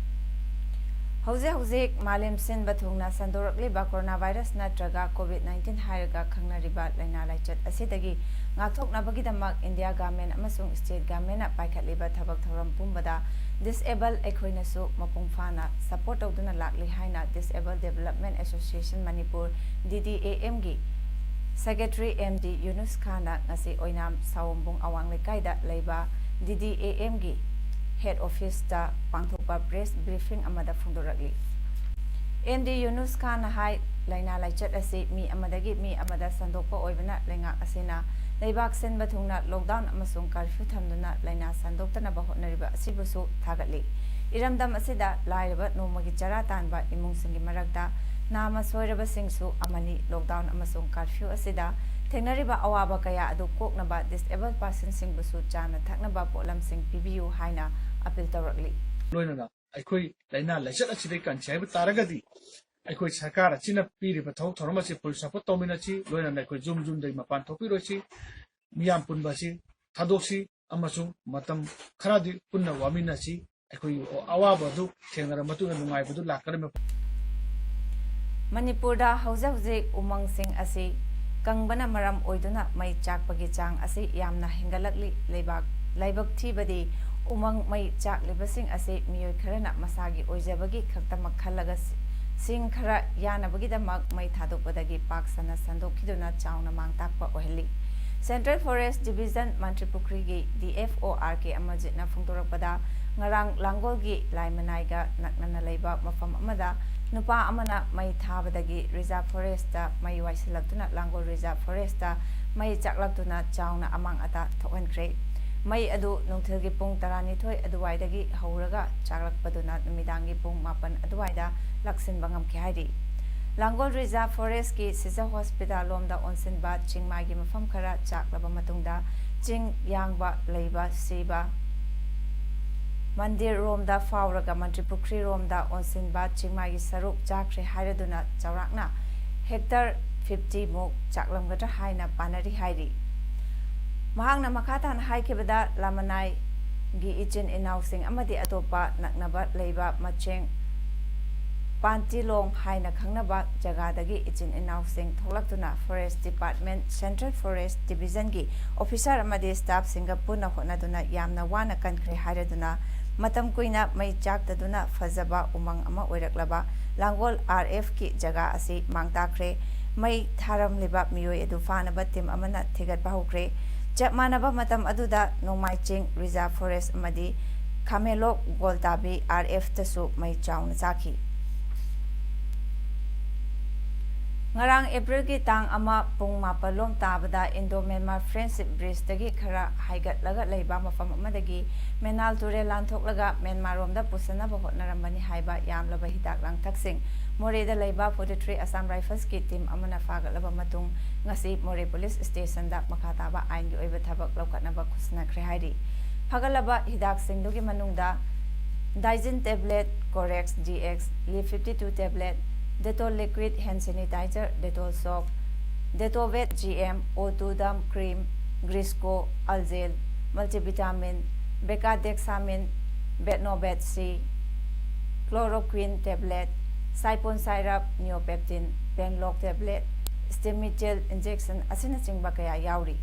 ꯍꯧꯖꯤꯛ ꯍꯧꯖꯤꯛ ꯃꯥꯂꯦꯝ ꯁꯤꯟꯕ ꯊꯨꯡꯅ ꯁꯟꯗꯣꯔꯛꯂꯤꯕ ꯀꯣꯔꯣꯅꯥ ꯚꯥꯏꯔꯁ ꯅꯠꯇ꯭ꯔꯒ ꯀꯣꯚꯤꯗ ꯅꯥꯏꯟꯇꯤꯟ ꯍꯥꯏꯔꯒ ꯈꯪꯅꯔꯤꯕ ꯂꯥꯏꯅꯥ ꯂꯥꯏꯆꯠ ꯑꯁꯤꯗꯒꯤ ꯉꯥꯛꯊꯣꯛꯅꯕꯒꯤꯗꯃꯛ ꯏꯟꯗꯤꯌꯥ ꯒꯚꯔꯟꯃꯦꯟꯠ ꯑꯃꯁꯨꯡ ꯁ꯭ꯇꯦꯠ ꯒꯚꯔꯟꯃꯦꯟꯠꯅ ꯄꯥꯏꯈꯠꯂꯤꯕ ꯊꯕꯛ ꯊꯧꯔꯝ ꯄꯨꯝꯕꯗ ꯗꯤꯁꯑꯦꯕꯜ ꯑꯩꯈꯣꯏꯅꯁꯨ ꯃꯄꯨꯡ ꯐꯥꯅ ꯁꯄꯣꯔꯠ ꯇꯧꯗꯨꯅ ꯂꯥꯛꯂꯤ ꯍꯥꯏꯅ ꯗꯤꯁꯑꯦꯕꯜ ꯗꯦꯕꯂꯞꯃꯦꯟꯠ ꯑꯦꯁꯣꯁꯤꯌꯦꯁꯟ ꯃꯅꯤꯄꯨꯔ, ꯗꯤ ꯗꯤ ꯑꯦ ꯑꯦꯝꯒꯤ ꯁꯦꯀ꯭ꯔꯦꯇꯔꯤ ꯑꯦꯝ ꯗꯤ ꯌꯨꯅꯨꯁ ꯈꯥꯟꯅ ꯉꯁꯤ ꯑꯣꯏꯅꯥꯝ ꯁꯥꯋꯣꯝꯕꯨꯡ ꯑꯋꯥꯡ ꯂꯩꯀꯥꯏꯗ ꯂꯩꯕ ꯗꯤ ꯗꯤ ꯑꯦ ꯑꯦꯝꯒꯤ ꯍꯦꯗ ꯑꯣꯐꯤꯁꯇ ꯄꯥꯡꯊꯣꯛꯄ ꯄ꯭ꯔꯦꯁ ꯕ꯭ꯔꯤꯐꯤꯡ ꯑꯃꯗ ꯐꯣꯡꯗꯣꯔꯛꯂꯤ꯫ ꯑꯦꯝ ꯗꯤ ꯌꯨꯅꯨꯁ ꯈꯥꯟꯅ ꯍꯥꯏ, ꯂꯥꯏꯅꯥ ꯂꯥꯏꯆꯠ ꯑꯁꯤ ꯃꯤ ꯑꯃꯗꯒꯤ ꯃꯤ ꯑꯃꯗ ꯁꯟꯗꯣꯛꯄ ꯑꯣꯏꯕꯅ ꯂꯩꯉꯥꯛ ꯑꯁꯤꯅ ꯂꯩꯕꯥꯛ ꯁꯤꯟꯕ ꯊꯨꯡꯅ ꯂꯣꯛꯗꯥꯎꯟ ꯑꯃꯁꯨꯡ ꯀꯔꯐ꯭ꯌꯨ ꯊꯝꯗꯨꯅ ꯂꯥꯏꯅꯥ ꯁꯟꯗꯣꯛꯇꯅꯕ ꯍꯣꯠꯅꯔꯤꯕ ꯑꯁꯤꯕꯨꯁꯨ ꯊꯥꯒꯠꯂꯤ꯫ ꯏꯔꯝꯗꯝ ꯑꯁꯤꯗ ꯂꯥꯏꯔꯕ ꯅꯣꯡꯃꯒꯤ ꯆꯔꯥ ꯇꯥꯟꯕ ꯏꯃꯨꯡꯁꯤꯡꯒꯤ ꯃꯔꯛꯇ ꯅꯥꯃ ꯁꯣꯏꯔꯕꯁꯤꯡꯁꯨ ꯑꯃꯅꯤ꯫ Lockdown ꯑꯃꯁꯨꯡ curfew ꯑꯁꯤꯗ ꯊꯦꯡꯅꯔꯤꯕ ꯑꯋꯥꯕ ꯀꯌꯥ ꯑꯗꯨ ꯀꯣꯛꯅꯕ disabled personꯁꯤꯡꯕꯨꯁꯨ ꯆꯥꯅ ꯊꯛꯅꯕ ꯄꯣꯠꯂꯝꯁꯤꯡ ꯄꯤꯕꯤꯌꯨ ꯍꯥꯏꯅ appeal ꯇꯧꯔꯛꯂꯤ꯫ ꯂꯣꯏꯅꯅ ꯑꯩꯈꯣꯏ ꯂꯥꯏꯅꯥ ꯂꯥꯏꯆꯠ ꯑꯁꯤꯗꯒꯤ ꯀꯟꯁꯤ ꯍꯥꯏꯕ ꯇꯥꯔꯒꯗꯤ ꯑꯩꯈꯣꯏ ꯁꯔꯀꯥꯔ ꯑꯁꯤꯅ ꯄꯤꯔꯤꯕ ꯊꯕꯛ ꯊꯧꯔꯝ ꯑꯁꯤ full support ꯇꯧꯃꯤꯟꯅꯁꯤ꯫ ꯂꯣꯏꯅꯅ ꯑꯩꯈꯣꯏ ꯌꯨꯝ ꯌꯨꯝꯗꯒꯤ ꯃꯄꯥꯟ ꯊꯣꯛꯄꯤꯔꯣꯏꯁꯤ꯫ ꯃꯤꯌꯥꯝ ꯄꯨꯟꯕ ꯑꯁꯤ ꯊꯥꯗꯣꯛꯁꯤ ꯑꯃꯁꯨꯡ ꯃꯇꯝ ꯈꯔꯗꯤ ꯄꯨꯟꯅ ꯋꯥꯃꯤꯟꯅꯁꯤ꯫ ꯑꯩꯈꯣꯏ ꯑꯋꯥꯕ ꯑꯗꯨ ꯊꯦꯡꯅꯔꯕ ꯃꯇꯨꯡꯗ ꯅꯨꯡꯉꯥꯏꯕꯗꯨ ꯂꯥꯛꯀꯗꯕ꯫ ꯃꯅꯤꯄꯨꯔꯗ ꯍꯧꯖꯤꯛ ꯍꯧꯖꯤꯛ ꯎꯃꯪꯁꯤꯡ ꯑꯁꯤ ꯀꯪꯕꯅ ꯃꯔꯝ ꯑꯣꯏꯗꯨꯅ ꯃꯩ ꯆꯥꯛꯄꯒꯤ ꯆꯥꯡ ꯑꯁꯤ ꯌꯥꯝꯅ ꯍꯦꯟꯒꯠꯂꯛꯂꯤ꯫ ꯂꯩꯕꯥꯛ ꯂꯥꯏꯕꯛ ꯊꯤꯕꯗꯤ ꯎꯃꯪ ꯃꯩ ꯆꯥꯛꯂꯤꯕꯁꯤꯡ ꯑꯁꯤ ꯃꯤꯑꯣꯏ ꯈꯔꯅ ꯃꯁꯥꯒꯤ ꯑꯣꯏꯖꯕꯒꯤ ꯈꯛꯇꯃꯛ ꯈꯜꯂꯒ ꯁꯤ-, ꯁꯤꯡ ꯈꯔ ꯌꯥꯅꯕꯒꯤꯗꯃꯛ ꯃꯩ ꯊꯥꯗꯣꯛꯄꯗꯒꯤ ꯄꯥꯛ ꯁꯟꯅ ꯁꯟꯗꯣꯛꯈꯤꯗꯨꯅ ꯆꯥꯎꯅ ꯃꯥꯡ ꯇꯥꯛꯄ ꯑꯣꯏꯍꯜꯂꯤ꯫ Central Forest Division ꯃꯟꯇ꯭ꯔꯤꯄꯨꯈ꯭ꯔꯤꯒꯤ D F O R K ꯑꯃꯖꯤꯠꯅ ꯐꯣꯡꯗꯣꯔꯛꯄꯗ, ꯉꯔꯥꯡ ꯂꯥꯡꯒꯣꯜꯒꯤ ꯂꯥꯏꯃꯅꯥꯏꯒ ꯅꯛꯅꯅ ꯂꯩꯕ ꯃꯐꯝ ꯑꯃꯗ ꯅꯨꯄꯥ ꯑꯃꯅ ꯃꯩ ꯊꯥꯕꯗꯒꯤ Reserve Forestꯇ ꯃꯩ ꯋꯥꯏꯁꯤꯜꯂꯛꯇꯨꯅ ꯂꯥꯡꯒꯣꯜ Reserve Forestꯇ ꯃꯩ ꯆꯥꯛꯂꯛꯇꯨꯅ ꯆꯥꯎꯅ ꯑꯃꯥꯡ ꯑꯇꯥ ꯊꯣꯛꯍꯟꯈ꯭ꯔꯦ꯫ ꯃꯩ ꯑꯗꯨ ꯅꯨꯡꯊꯤꯜꯒꯤ ꯄꯨꯡ ꯇꯔꯥꯅꯤꯊꯣꯏ ꯑꯗꯨꯋꯥꯏꯗꯒꯤ ꯍꯧꯔꯒ ꯆꯥꯛꯂꯛꯄꯗꯨꯅ ꯅꯨꯃꯤꯗꯥꯡꯒꯤ ꯄꯨꯡ ꯃꯥꯄꯟ ꯑꯗꯨꯋꯥꯏꯗ ꯂꯥꯛꯁꯤꯟꯕ ꯉꯝꯈꯤ ꯍꯥꯏꯔꯤ꯫ ꯂꯥꯡꯒꯣꯜ Reserve Forestꯀꯤ ꯁꯤꯖ hospital ꯂꯣꯝꯗ ꯑꯣꯟꯁꯤꯟꯕ ꯆꯤꯡꯃꯥꯏꯒꯤ ꯃꯐꯝ ꯈꯔ ꯆꯥꯛꯂꯕ ꯃꯇꯨꯡꯗ ꯆꯤꯡ ꯌꯥꯡꯕ ꯂꯩꯕ ꯁꯤꯕ ꯃꯟꯗꯤꯔ ꯔꯣꯝꯗ ꯐꯥꯎꯔꯒ ꯃꯟꯇ꯭ꯔꯤꯄꯨꯈ꯭ꯔꯤ ꯔꯣꯝꯗ ꯑꯣꯟꯁꯤꯟꯕ ꯆꯤꯡꯃꯥꯏꯒꯤ ꯁꯔꯨꯛ ꯆꯥꯛꯈ꯭ꯔꯦ ꯍꯥꯏꯔꯗꯨꯅ ꯆꯥꯎꯔꯥꯛꯅ hectare fifty ꯃꯨꯛ ꯆꯥꯛꯂꯝꯒꯗ꯭ꯔꯥ ꯍꯥꯏꯅ ꯄꯥꯅꯔꯤ ꯍꯥꯏꯔꯤ꯫ ꯃꯍꯥꯛꯅ ꯃꯈꯥ ꯇꯥꯅ ꯍꯥꯏꯈꯤꯕꯗ, ꯂꯥꯃꯅꯥꯏꯒꯤ ꯏꯆꯤꯟ ꯏꯅꯥꯎꯁꯤꯡ ꯑꯃꯗꯤ ꯑꯇꯣꯞꯄ ꯅꯛꯅꯕ ꯂꯩꯕ ꯃꯆꯦꯡ ꯄꯥꯟꯇꯤꯂꯣꯡ ꯍꯥꯏꯅ ꯈꯪꯅꯕ ꯖꯒꯥꯗꯒꯤ ꯏꯆꯤꯟ ꯏꯅꯥꯎꯁꯤꯡ ꯊꯣꯛꯂꯛꯇꯨꯅ Forest Department, Central Forest Divisionꯒꯤ officer ꯑꯃꯗꯤ staffꯁꯤꯡꯒ ꯄꯨꯟꯅ ꯍꯣꯠꯅꯗꯨꯅ ꯌꯥꯝꯅ ꯋꯥꯅ ꯀꯟꯈ꯭ꯔꯦ ꯍꯥꯏꯔꯗꯨꯅ, ꯃꯇꯝ ꯀꯨꯏꯅ ꯃꯩ ꯆꯥꯛꯇꯗꯨꯅ ꯐꯖꯕ ꯎꯃꯪ ꯑꯃ ꯑꯣꯏꯔꯛꯂꯕ ꯂꯥꯡꯒꯣꯜ R Fꯀꯤ ꯖꯒꯥ ꯑꯁꯤ ꯃꯥꯡ ꯇꯥꯛꯈ꯭ꯔꯦ꯫ ꯃꯩ ꯊꯥꯔꯝꯂꯤꯕ ꯃꯤꯑꯣꯏ ꯑꯗꯨ ꯐꯥꯅꯕ team ꯑꯃꯅ ꯊꯤꯒꯠꯄ ꯍꯧꯈ꯭ꯔꯦ꯫ ꯆꯞ ꯃꯥꯟꯅꯕ ꯃꯇꯝ ꯑꯗꯨꯗ ꯅꯣꯡꯃꯥꯏ ꯆꯤꯡ Reserve Forest ꯑꯃꯗꯤ ꯈꯥꯃꯦꯂꯣꯛ ꯒꯣꯜꯇꯥꯕꯤ R Fꯇꯁꯨ ꯃꯩ ꯆꯥꯎꯅ ꯆꯥꯛꯈꯤ꯫ ꯉꯔꯥꯡ ꯑꯦꯄ꯭ꯔꯤꯜꯒꯤ ꯇꯥꯡ ꯑꯃ ꯄꯨꯡ ꯃꯥꯄꯜ ꯂꯣꯝ ꯇꯥꯕꯗ ꯏꯟꯗꯣ ꯃ꯭ꯌꯥꯟꯃꯥꯔ ꯐ꯭ꯔꯦꯟꯗꯁꯤꯞ ꯕ꯭ꯔꯤꯖꯇꯒꯤ ꯈꯔ ꯍꯥꯏꯒꯠꯂꯒ ꯂꯩꯕ ꯃꯐꯝ ꯑꯃꯗꯒꯤ ꯃꯦꯅꯥꯜ ꯇꯨꯔꯦꯜ ꯂꯥꯟꯊꯣꯛꯂꯒ ꯃ꯭ꯌꯥꯟꯃꯥꯔ ꯔꯣꯝꯗ ꯄꯨꯁꯟꯅꯕ ꯍꯣꯠꯅꯔꯝꯕꯅꯤ ꯍꯥꯏꯕ ꯌꯥꯝꯂꯕ ꯍꯤꯗꯥꯛ ꯂꯥꯡꯊꯛꯁꯤꯡ ꯃꯣꯔꯦꯗ ꯂꯩꯕ ꯐꯣꯔꯇꯤ ꯊ꯭ꯔꯤ ꯑꯁꯥꯝ ꯔꯥꯏꯐꯜꯁꯀꯤ ꯇꯤꯝ ꯑꯃꯅ ꯐꯥꯒꯠꯂꯕ ꯃꯇꯨꯡ ꯉꯁꯤ ꯃꯣꯔꯦ ꯄꯨꯂꯤꯁ ꯁ꯭ꯇꯦꯁꯟꯗ ꯃꯈꯥ ꯇꯥꯕ ꯑꯥꯏꯟꯒꯤ ꯑꯣꯏꯕ ꯊꯕꯛ ꯂꯧꯈꯠꯅꯕ ꯈꯨꯠꯁꯤꯟꯅꯈ꯭ꯔꯦ ꯍꯥꯏꯔꯤ꯫ ꯐꯒꯠꯂꯕ ꯍꯤꯗꯥꯛꯁꯤꯡꯗꯨꯒꯤ ꯃꯅꯨꯡꯗ Digene tablet, Corex D X, ꯂꯤ fifty two tablet, Dettol liquid hand sanitizer, Dettol soap, ꯗꯦꯇꯣꯕꯦꯠ ꯖꯤ ꯑꯦꯝ, ꯑꯣ ꯇꯨ ꯗꯝ ꯀ꯭ꯔꯤꯝ, ꯒ꯭ꯔꯤꯁꯀꯣ, ꯑꯜꯖꯦꯜ, multivitamin, Becadexamin, Betnovate C, chloroquine tablet, Cypon syrup, Neopeptine, ꯄꯦꯟꯂꯣꯛ ꯇꯦꯕ꯭ꯂꯦꯠ, ꯁ꯭ꯇꯦꯃꯤꯆꯦꯜ ꯏꯟꯖꯦꯛꯁꯟ ꯑꯁꯤꯅꯆꯤꯡꯕ ꯀꯌꯥ ꯌꯥꯎꯔꯤ꯫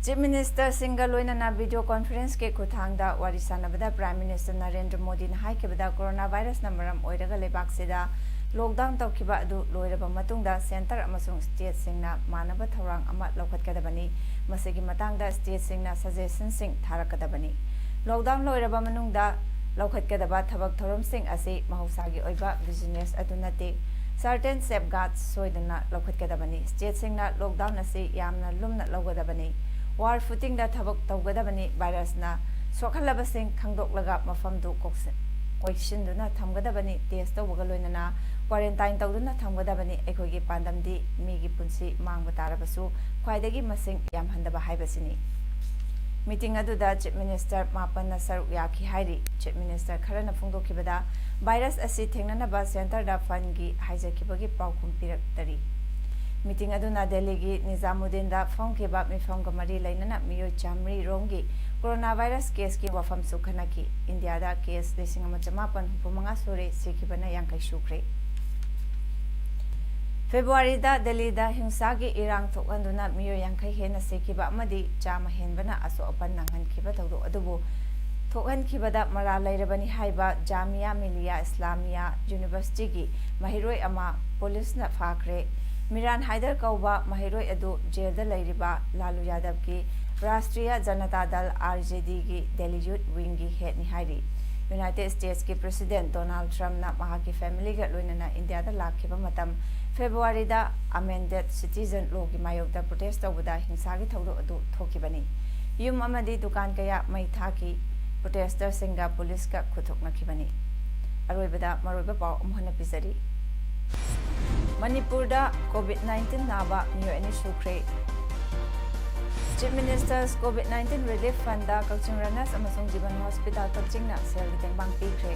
ꯆꯤꯐ ꯃꯤꯅꯤꯁꯇꯔꯁꯤꯡꯒ ꯂꯣꯏꯅꯅ ꯚꯤꯗꯤꯑꯣ ꯀꯣꯟꯐꯔꯦꯟꯁꯀꯤ ꯈꯨꯠꯊꯥꯡꯗ ꯋꯥꯔꯤ ꯁꯥꯟꯅꯕꯗ ꯄ꯭ꯔꯥꯏꯝ ꯃꯤꯅꯤꯁꯇꯔ ꯅꯔꯦꯟꯗ꯭ꯔ ꯃꯣꯗꯤꯅ ꯍꯥꯏꯈꯤꯕꯗ ꯀꯣꯔꯣꯅꯥ ꯚꯥꯏꯔꯁꯅ ꯃꯔꯝ ꯑꯣꯏꯔꯒ ꯂꯩꯕꯥꯛꯁꯤꯗ ꯂꯣꯛꯗꯥꯎꯟ ꯇꯧꯈꯤꯕ ꯑꯗꯨ ꯂꯣꯏꯔꯕ ꯃꯇꯨꯡꯗ ꯁꯦꯟꯇꯔ ꯑꯃꯁꯨꯡ ꯁ꯭ꯇꯦꯠꯁꯤꯡꯅ ꯃꯥꯟꯅꯕ ꯊꯧꯔꯥꯡ ꯑꯃ ꯂꯧꯈꯠꯀꯗꯕꯅꯤ꯫ ꯃꯁꯤꯒꯤ ꯃꯇꯥꯡꯗ ꯁ꯭ꯇꯦꯠꯁꯤꯡꯅ ꯁꯖꯦꯁꯟꯁꯤꯡ ꯊꯥꯔꯛꯀꯗꯕꯅꯤ꯫ ꯂꯣꯛꯗꯥꯎꯟ ꯂꯣꯏꯔꯕ ꯃꯅꯨꯡꯗ ꯂꯧꯈꯠꯀꯗꯕ ꯊꯕꯛ ꯊꯧꯔꯝꯁꯤꯡ ꯑꯁꯤ ꯃꯍꯧꯁꯥꯒꯤ ꯑꯣꯏꯕ ꯕꯤꯖꯤꯅꯦꯁ ꯑꯗꯨ ꯅꯠꯇꯦ꯫ ꯁꯔꯇꯦꯟ ꯁꯦꯐꯒꯥꯔꯗ ꯁꯣꯏꯗꯅ ꯂꯧꯈꯠꯀꯗꯕꯅꯤ꯫ ꯁ꯭ꯇꯦꯠꯁꯤꯡꯅ ꯂꯣꯛꯗꯥꯎꯟ ꯑꯁꯤ ꯌꯥꯝꯅ ꯂꯨꯝꯅ ꯂꯧꯒꯗꯕꯅꯤ꯫ ꯋꯥꯔ ꯐꯨꯇꯤꯡꯗ ꯊꯕꯛ ꯇꯧꯒꯗꯕꯅꯤ꯫ ꯚꯥꯏꯔꯁꯅ ꯁꯣꯛꯍꯜꯂꯕꯁꯤꯡ ꯈꯪꯗꯣꯛꯂꯒ ꯃꯐꯝꯗꯨ ꯀꯣꯛꯁꯤ-, ꯀꯣꯏꯁꯤꯟꯗꯨꯅ ꯊꯝꯒꯗꯕꯅꯤ꯫ ꯇꯦꯁ ꯇꯧꯕꯒ ꯂꯣꯏꯅꯅ ꯀ꯭ꯋꯥꯔꯦꯟꯇꯥꯏꯟ ꯇꯧꯗꯨꯅ ꯊꯝꯒꯗꯕꯅꯤ꯫ ꯑꯩꯈꯣꯏꯒꯤ ꯄꯥꯟꯗꯝꯗꯤ ꯃꯤꯒꯤ ꯄꯨꯟꯁꯤ ꯃꯥꯡꯕ ꯇꯥꯔꯕꯁꯨ ꯈ꯭ꯋꯥꯏꯗꯒꯤ ꯃꯁꯤꯡ ꯌꯥꯝꯍꯟꯗꯕ ꯍꯥꯏꯕꯁꯤꯅꯤ꯫ ꯃꯤꯇꯤꯡ ꯑꯗꯨꯗ ꯆꯤꯐ ꯃꯤꯅꯤꯁꯇꯔ ꯃꯥꯄꯟꯅ ꯁꯔꯨꯛ ꯌꯥꯈꯤ ꯍꯥꯏꯔꯤ꯫ ꯆꯤꯐ ꯃꯤꯅꯤꯁꯇꯔ ꯈꯔꯅ ꯐꯣꯡꯗꯣꯛꯈꯤꯕꯗ ꯚꯥꯏꯔꯁ ꯑꯁꯤ ꯊꯦꯡꯅꯅꯕ ꯁꯦꯟꯇꯔꯗ ꯐꯟꯒꯤ ꯍꯥꯏꯖꯈꯤꯕꯒꯤ ꯄꯥꯎꯈꯨꯝ ꯄꯤꯔꯛꯇꯔꯤ꯫ ꯃꯤꯇꯤꯡ ꯑꯗꯨꯅ ꯗꯦꯜꯂꯤꯒꯤ ꯅꯤꯖꯥꯃꯨꯗꯤꯟꯗ ꯐꯝꯈꯤꯕ ꯃꯤꯐꯝꯒ ꯃꯔꯤ ꯂꯩꯅꯅ ꯃꯤꯑꯣꯏ ꯆꯥꯃꯔꯤ ꯔꯣꯝꯒꯤ ꯀꯣꯔꯣꯅꯥ ꯚꯥꯏꯔꯁ ꯀꯦꯁꯀꯤ ꯋꯥꯐꯝꯁꯨ ꯈꯟꯅꯈꯤ꯫ ꯏꯟꯗꯤꯌꯥꯗ ꯀꯦꯁ ꯂꯤꯁꯤꯡ ꯑꯃ ꯆꯃꯥꯄꯟ ꯍꯨꯝꯐꯨ ꯃꯉꯥ ꯁꯨꯔꯦ, ꯁꯤꯈꯤꯕꯅ ꯌꯥꯡꯈꯩ ꯁꯨꯈ꯭ꯔꯦ꯫ ꯐꯦꯕ꯭ꯔꯨꯋꯥꯔꯤꯗ ꯗꯦꯜꯂꯤꯗ ꯍꯤꯡꯁꯥꯒꯤ ꯏꯔꯥꯡ ꯊꯣꯛꯍꯟꯗꯨꯅ ꯃꯤꯑꯣꯏ ꯌꯥꯡꯈꯩ ꯍꯦꯟꯅ ꯁꯤꯈꯤꯕ ꯑꯃꯗꯤ ꯆꯥꯝꯃ ꯍꯦꯟꯕꯅ ꯑꯁꯣꯛ ꯑꯄꯟ ꯅꯪꯍꯟꯈꯤꯕ ꯊꯧꯗꯣꯛ ꯑꯗꯨꯕꯨ ꯊꯣꯛꯍꯟꯈꯤꯕꯗ ꯃꯔꯥꯜ ꯂꯩꯔꯕꯅꯤ ꯍꯥꯏꯕ ꯖꯥꯃꯤꯌꯥ ꯃꯤꯂꯤꯌꯥ ꯏꯁꯂꯥꯃꯤꯌꯥ ꯌꯨꯅꯤꯚꯔꯁꯤꯇꯤꯒꯤ ꯃꯍꯩꯔꯣꯏ ꯑꯃ ꯄꯨꯂꯤꯁꯅ ꯐꯥꯈ꯭ꯔꯦ꯫ ꯃꯤꯔꯥꯟ ꯍꯥꯏꯗꯔ ꯀꯧꯕ ꯃꯍꯩꯔꯣꯏ ꯑꯗꯨ ꯖꯦꯜꯗ ꯂꯩꯔꯤꯕ ꯂꯥꯂꯨ ꯌꯥꯗꯕꯀꯤ ꯔꯥꯁꯇ꯭ꯔꯤꯌꯥ ꯖꯅꯇꯥ ꯗꯜ, ꯑꯥꯔ ꯖꯦ ꯗꯤꯒꯤ ꯗꯦꯜꯂꯤ ꯌꯨꯠ ꯋꯤꯡꯒꯤ ꯍꯦꯗꯅꯤ ꯍꯥꯏꯔꯤ꯫ ꯌꯨꯅꯥꯏꯇꯦꯗ ꯁ꯭ꯇꯦꯠꯁꯀꯤ ꯄ꯭ꯔꯦꯁꯤꯗꯦꯟꯠ ꯗꯣꯅꯥꯜꯗ ꯇ꯭ꯔꯝꯞꯅ ꯃꯍꯥꯛꯀꯤ ꯐꯦꯃꯤꯂꯤꯒ ꯂꯣꯏꯅꯅ ꯏꯟꯗꯤꯌꯥꯗ ꯂꯥꯛꯈꯤꯕ ꯃꯇꯝ ꯐꯦꯕ꯭ꯔꯨꯋꯥꯔꯤꯗ ꯑꯃꯦꯟꯗꯦꯗ ꯁꯤꯇꯤꯖꯟ ꯂꯣꯒꯤ ꯃꯥꯌꯣꯛꯇ ꯄ꯭ꯔꯣꯇꯦꯁ ꯇꯧꯕꯗ ꯍꯤꯡꯁꯥꯒꯤ ꯊꯧꯗꯣꯛ ꯑꯗꯨ ꯊꯣꯛꯈꯤꯕꯅꯤ꯫ ꯌꯨꯝ ꯑꯃꯗꯤ ꯗꯨꯀꯥꯟ ꯀꯌꯥ ꯃꯩ ꯊꯥꯈꯤ꯫ ꯄ꯭ꯔꯣꯇꯦꯁꯇꯔꯁꯤꯡꯒ ꯄꯨꯂꯤꯁꯀ ꯈꯨꯠꯊꯣꯛꯅꯈꯤꯕꯅꯤ꯫ ꯑꯔꯣꯏꯕꯗ ꯃꯔꯨꯑꯣꯏꯕ ꯄꯥꯎ ꯑꯃꯨꯛ ꯍꯟꯅ ꯄꯤꯖꯔꯤ꯫ ꯃꯅꯤꯄꯨꯔꯗ ꯀꯣꯚꯤꯗ ꯅꯥꯏꯟꯇꯤꯟ ꯅꯥꯕ ꯃꯤꯑꯣꯏ ꯑꯅꯤ ꯁꯨꯈ꯭ꯔꯦ꯫ Chief minister's COVID nineteen relief fund ꯀꯛꯆꯤꯡ ꯔꯅꯔꯁ ꯑꯃꯁꯨꯡ ꯖꯤꯕꯟ ꯍꯣꯁꯄꯤꯇꯥꯜ ꯀꯛꯆꯤꯡꯅ ꯁꯦꯜꯒꯤ ꯇꯦꯡꯕꯥꯡ ꯄꯤꯈ꯭ꯔꯦ꯫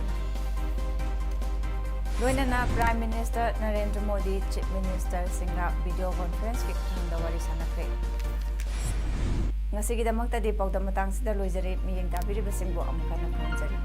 ꯂꯣꯏꯅꯅ prime minister Narendra Modi chief ꯃꯤꯅꯤꯁꯇꯔꯁꯤꯡꯒ ꯚꯤꯗꯤꯑꯣ ꯀꯣꯟꯐ꯭ꯔꯦꯟꯁꯀꯤ ꯈꯨꯊꯥꯡꯗ ꯋꯥꯔꯤ ꯁꯥꯟꯅꯈ꯭ꯔꯦ꯫ ꯉꯁꯤꯒꯤꯗꯃꯛꯇꯗꯤ ꯄꯥꯎꯗꯝ ꯃꯇꯥꯡꯁꯤꯗ ꯂꯣꯏꯖꯔꯦ꯫ ꯃꯤꯠꯌꯦꯡ ꯇꯥꯕꯤꯔꯤꯕꯁꯤꯡꯕꯨ ꯑꯃꯨꯛ ꯍꯟꯅ ꯈꯨꯔꯨꯝꯖꯔꯤ꯫